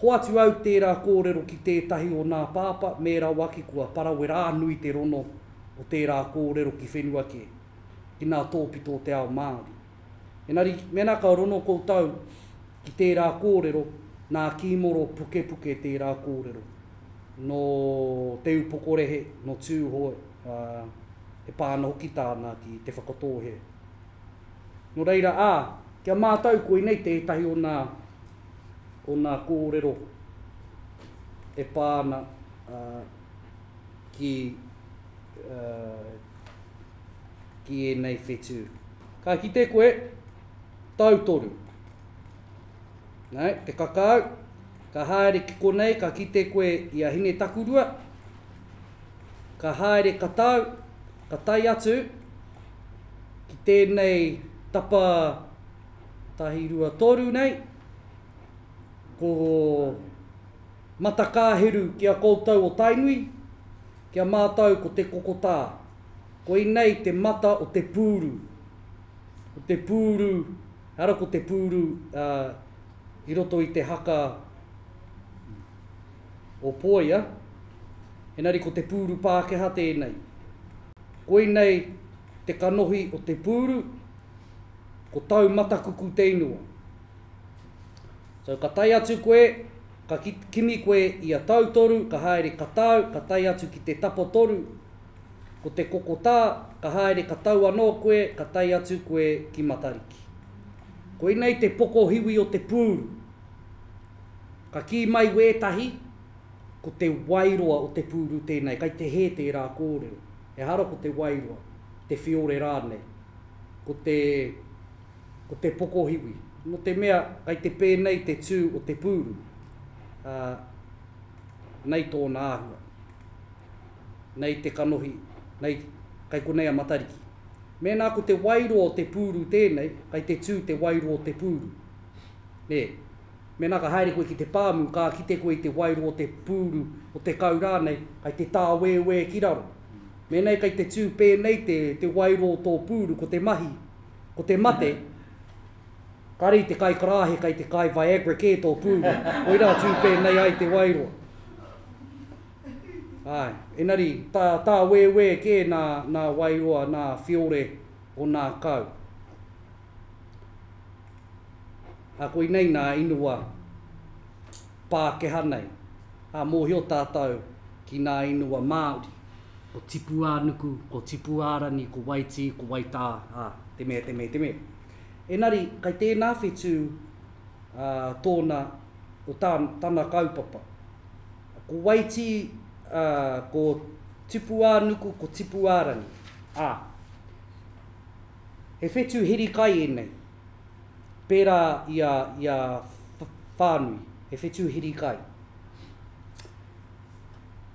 Hoatu au tērā kōrero ki tētahi o nā pāpā, me rawa ake kua parawerā nui te rono o tērā kōrero ki whenua kē, ki nā tōpito o te ao Māori. Engari, mēnā ka rono koutou ki tērā kōrero, nā Kīmoro Pukepuke tērā kōrero, nō Te Ūpokorehe, nō Tūhoe, ā, e pā ana hoki tāna ki Te Whakatōhea. Nō reira, ā, kia mātau koinei tētahi o nā, o nā kōrero e pā ana, ā, ki, ā, ki ēnei whetū. Ka kite koe, tautoru. Nei, te kakau, ka haere ki konei, ka kite koe i a Hinetakurua, ka haere ka tau, ka tae atu ki tēnei tapa tahi rua toru nei, ko Matakāheru ki a koutou o Tainui, ki a mātou ko Te Kokotā. Koinei te mata o te pūru. Ko te pūru, ehara ko te pūru i roto i te haka o Poia. Engari ko te pūru Pākehā tēnei. Koinei te kanohi o te pūru, ko Taumatakuku te ingoa. So ka tae atu koe, ka kimi koe i a Tautoru, ka haere ka tau, ka tae atu ki te tapatoru, ko te kokotā, ka haere ka tau anō koe, ka tae atu koe ki Matariki. Koinei te pokohiwi o te pūru. Ka kī mai wētahi, ko te waeroa o te pūru tēnei, kai te hē tērā kōrero. Ehara ko te waeroa, te whiore rānei, ko te, ko te pokohiwi. Nō te mea, kai te pēnei te tū o te pūru, ā, nei tōna āhua. Nei te kanohi, nei, kai konei a Matariki. Mēnā ko te waeroa o te pūru tēnei, kai te tū te waeroa o te pūru. Nē. Mēnā ka haere koe ki te pāmu, ka kite koe i te waero o te pūru, o te kau rānei, kei te tāwēwē ki raro. Mēnā kei te tū pēnei te, te waero o tō pūru, ko te mahi, ko te mate, kāre i te kai karāhe, kei te kai Viagra kē tō pūru, koirā tū pēnei ai te waeroa. Āe, engari, tā, tāwēwē kē nā, nā waeroa, nā whiore o nā kau. Ā, koinei nā ingoa Pākehā nei. Ā, mōhio tātou ki nā ingoa Māori, ko Tipuānuku, ko Tipuārangi, ko Waitī, ko Waitā, ā, te mea, te mea, te mea. Engari, kai tēnā whetū, ā, tōna, o tā, tana kaupapa. Ko Waitī, ā, ko Tipuānuku, ko Tipuārangi, ā. He whetū heri kai ēnei. Pērā i a, i a Whānui, he whetū heri kai.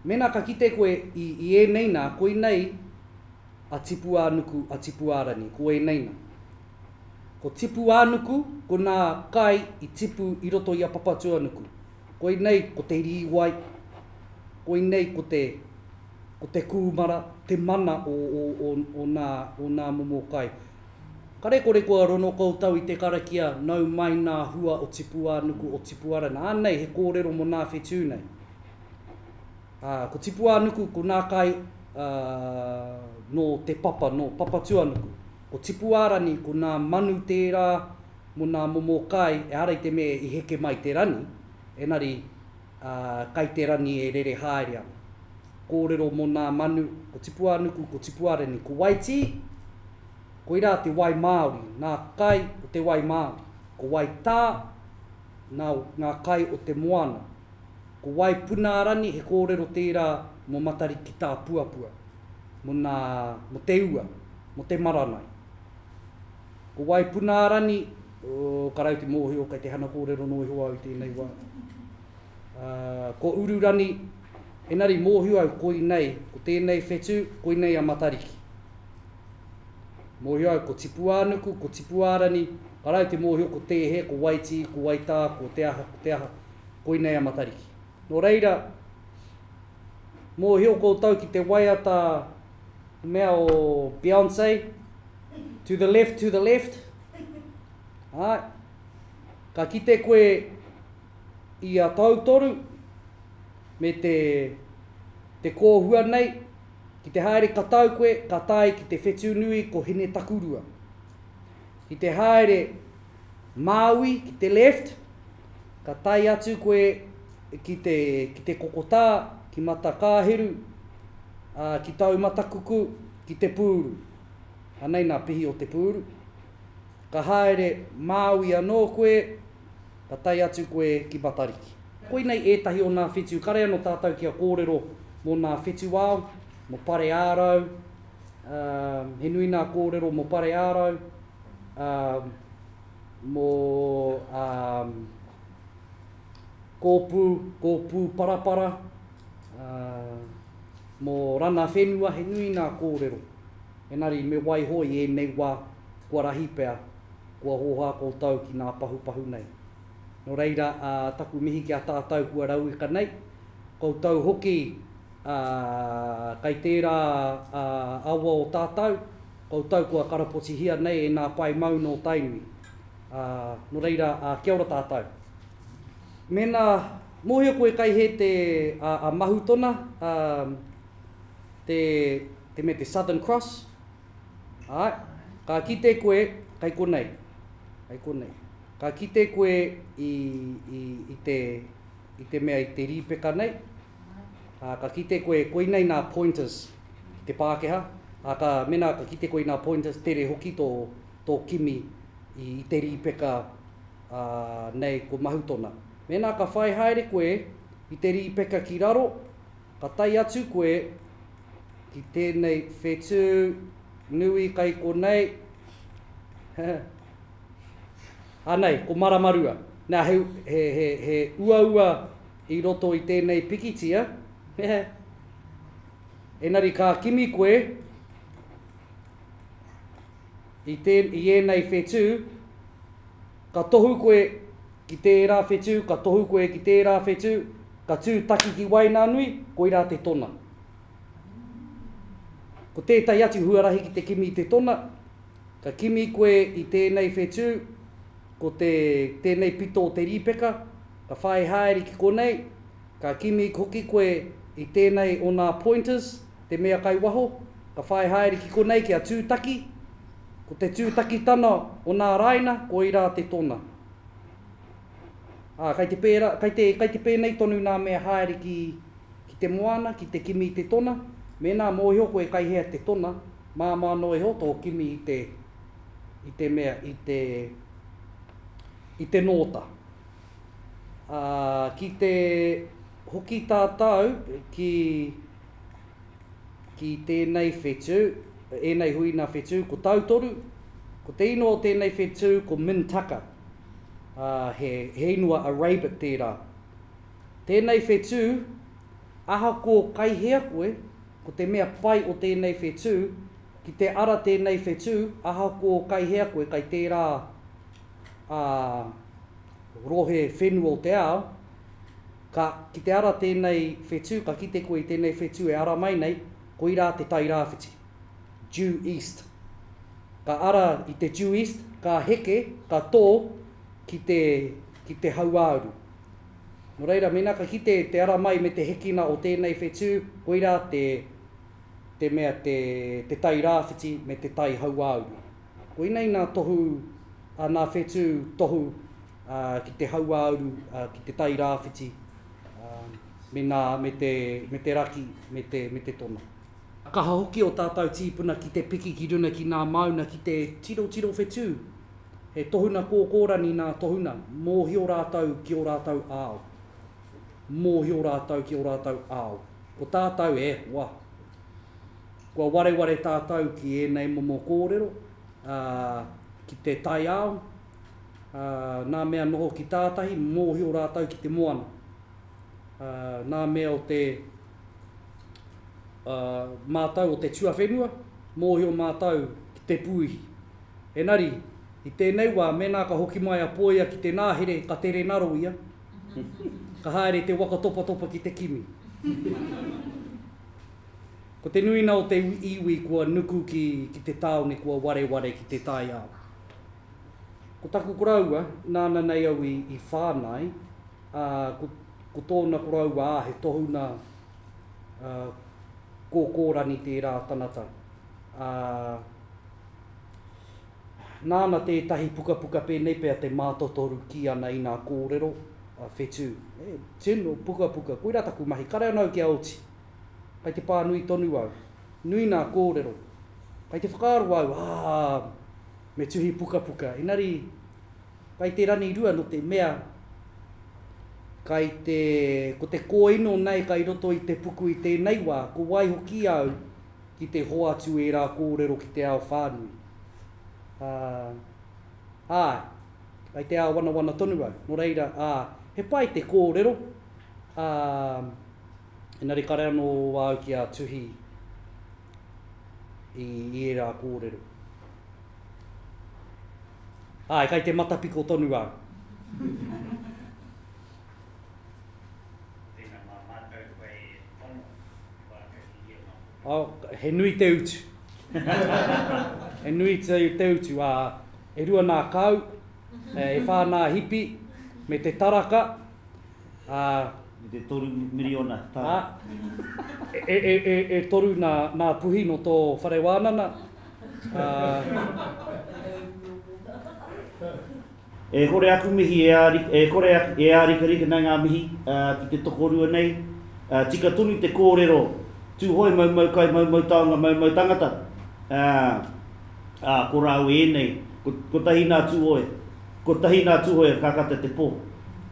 Mēnā ka kite koe i, i ēnei nā, koinei a Tipu-ā-nuku, a Tipu-ā-rangi, ko ēnei nā. Ko Tipu-ā-nuku, ko nā kai i tipu i roto i a Papatuanuku. Koinei ko te rīwai, koinei ko te, ko te kūmara, te mana o, o, o, o nā, o nā momo kai. Karekore kua rono koutou i te karakia nau mai nā hua o Tipuānuku o Tipuarana. Ānei he kōrero mō nā whetū nei. Ā, ko Tipuānuku ko nā kai, ā, nō te papa, nō Papatuanuku. Ko Tipuārani ko nā manu tērā mō nā momo kai ehara i te mea i heke mai te rani, engari, ā, kai te rani e rere haere ana. Kōrero mō nā manu, ko Tipuānuku, ko Tipuārani, ko Waitī, Koirā te wai māori, ngā kai o te wai māori. Ko wai tā, nā, ngā kai o te moana. Ko wai punārani, he kōrero tērā mō Matariki tāpuapua, mō nā, mō te ua, mō te maranai. Ko wai punārani, oh, ka rau te mōhio, kei te hana kōrero noa iho au i tēnei wā. Uh, ko Ururani, engari mōhio au koinei, ko tēnei whetū, koinei a Matariki. Mōhio au ko Tipuānuku, ko Tipuārani, ka rau te mōhio ko Tēhe, ko Waitī, ko Waitā, ko te aha, ko te aha, koinei a Matariki. Nō reira, mōhio koutou ki te waiata mea o Beyonce, To the left, to the left. Āe. Ka kite koe i a Tautoru me te, te kōhua nei, Ki te haere ka tau koe, ka tae ki te whetū nui ko Hinetakurua. Ki te haere Māui ki te left, ka tae atu koe ki te, ki te Kokotā, ki Matakāheru, ā, ki Taumatakuku, ki Te Pūru. Anei nā pihi o Te Pūru. Ka haere Māui anō koe, ka tae atu koe ki Matariki. Koinei ētahi o nā whetū kare anō tātou kia kōrero mō nā whetū ao, mō Pareārau, ā, he nui nā kōrero mō Pareārau, ā, mō, ā, Kōpū, Kōpū Parapara, ā, mō Rana Whenua, he nui nā kōrero. Engari me waiho i ēnei wā, kua rahi pea, kua hōhā koutou ki nā pahupahu nei. Nō reira, ā, taku mihi ki a tātou kua rauika nei, koutou hoki, ā, kei tērā, ā, awa o tātou, koutou kua karapotihia nei e nā pae mauna o Tainui. Ā, nō reira, ā, kia ora tātou. Mēnā Mōhio koe kai he te a, a Mahutona, a, te, te mea te Southern Cross. Āe, ka kite koe kai konei, kai konei. Ka kite koe i, i, i te, i te mea i te rīpeka nei, ā, ka kite koe koinei nā pointers ki te Pākehā, ā, ka, mēnā ka kite koe i nā pointers, tere hoki tō, tō kimi i, i te rīpeka, ā, nei ko Mahutona. Mēnā ka whai haere koe i te rīpeka ki raro, ka tae atu koe ki tēnei whetū nui kai konei, Anei, ko Maramarua. Nā, he, he, he, he uaua i roto i tēnei pikitia, engari ka kimi koe i, tē, i ēnei whetū, ka tohu koe ki tērā whetū, ka tohu koe ki tērā whetū, ka tū taki ki waenganui, koirā te tona. Ko tētahi atu huarahi ki te kimi i te tona, ka kimi koe i tēnei whetū, ko te, tēnei pito o te rīpeka, ka whai haere ki konei, ka kimi hoki koe i tēnei o nā pointers, te mea kai waho, ka whai haere ki konei kia tūtaki, ko te tūtakitana o nā raina, koirā te tona. Ā, kai te pērā, kai te, kai te pēnei tonu nā mea haere ki, ki te moana, ki te kimi i te tona, mēnā mōhio koe kai hea te tona, māmā noa iho tō kimi i te, i te mea, i te, i te nōta. Ā, ki te hoki tātou ki, ki tēnei whetū, ēnei huina whetū, ko Tautoru, ko te ingoa o tēnei whetū ko Mintaka, ā, he, he ingoa Arabic tērā. Tēnei whetū, ahako kai hea koe, ko te mea pai o tēnei whetū, ki te ara tēnei whetū, ahako kai hea koe, kai tērā, ā, rohe whenua o te ao, ka, ki te ara tēnei whetū, ka kite koe i tēnei whetū e ara mai nei, koirā te tai rāwhiti, due east. Ka ara i te due east, ka heke, ka tō ki te, ki te hauāuru. Nō reira, mēnā ka kite te ara mai me te hekina o tēnei whetū, koirā te, te mea, te, te tai rāwhiti me te tai hauāuru. Koinei nā tohu, ā, nā whetū tohu ā, ki te hauāuru, ā, ki te tai rāwhiti, ā, me nā, me te, me te raki, me te, me te tona. Kaha hoki o tātou tīpuna ki te piki ki runa ki nā māuna ki te tirotiro whetū. He tohuna kōkōrani nā tohuna, mōhio rātou ki ō rātou ao. Mōhio rātou ki ō rātou ao. Ko tātou, e hoa, kua wareware tātou ki ēnei momo kōrero, ā, ki te taiao, ā, nā mea noho ki tātahi, mōhio rātou ki te moana. Ā, nā mea o te, ā, mātou o te tuawhenua, mōhio mātou ki te puihi. Engari, i tēnei wā, mēnā ka hoki mai a Poia ki te nāhere, ka tere ngaro ia, ka haere te waka topatopa ki te kimi. Ko te nuina o te iwi kua nuku ki, ki te tāone kua wareware ki te taiao. Ko taku koroua, nāna nei au i, i whānai, ā, ko, ko tōna koroua, ā, he tohuna, ā, kōkōrani tērā tangata. Ā, nāna tētahi pukapuka pēnei pea te mātotoru kī ana i nā kōrero, a whetū. E, tino pukapuka, koirā taku mahi, kare ana au kia oti. Kai te pānui tonu au. Nui nā kōrero. Kai te whakaaro au, ā, me tuhi pukapuka. Engari, kai te rangirua nō te mea, kai te, ko te kōino nei kai roto i te puku i tēnei wā, ko wai hoki au ki te hoatu ērā kōrero ki te ao whānui. Ā, āe, kai te āwanawana tonu au. Nō reira, ā, he pai te kōrero, ā, Engari kare anō au kia tuhi i ērā kōrero. Āe, kai te matapiko tonu au. Tēnā, mā mātou koe e tono e wātea ki ia ngā kōrero. Oh, he nui te utu. He nui te, te utu, ā, e rua nā kau, e whā nā hipi, me te taraka. Ā. Me te 3 miriona tāra. Ā, e, e, e, e toru nā, nā puhi nō tō whare wānana. Ā. E kore aku mihi e āri, e kore aku, e ārikarika nei ngā mihi, ā, ki te tokorua nei. Ā, tika tonu te kōrero, Tūhoe maumau kai, maumau taonga, maumau tangata. Ā, ā, ko rāua ēnei, ko, kotahi nā Tūhoe, kotahi nā Tūhoe ka kata te pō.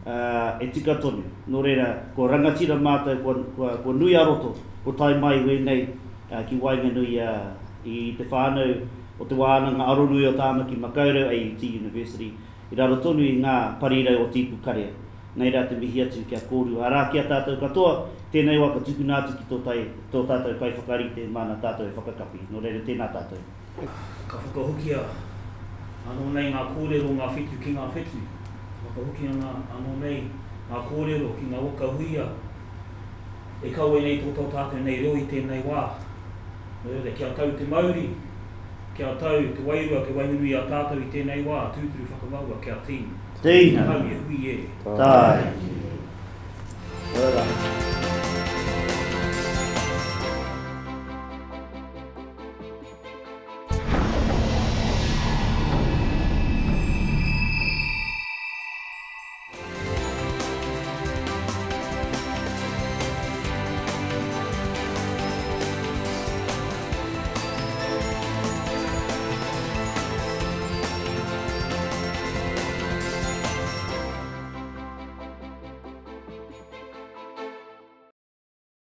Ā, e tika tonu. Nō reira, kua rangatira mātou, kua, kua, kua nui a roto, kua tae mai wēnei, ā, ki waenganui, ā, i te whānau o Te Wānanga Aronui o Tāmaki Makaurau, AUT University, i raro tonu i ngā parirau o Tīpukarea. Nei rā te mihi atu ki a kōrua, arā ki a tātou katoa, tēnei wā ka tukuna atu ki tō tai, tō tātou kaiwhakarite māna tātou e whakakapi. Nō reira, tēnā tātou. Ka whakahokia anō nei ngā kōrero ngā whetu ki ngā whetu. Ka whakahokia anō nei ngā kōrero ki ngā waka huia e kawe nei tō tō tātou nei reo i tēnei wā. Nō reira, kia tau te mauri, kia tau te wairua kei waenganui i a tātou i tēnei wā, tūturu whakamaua, kia tīna. Tīna. Hau e hui e. Tāiki. Ora.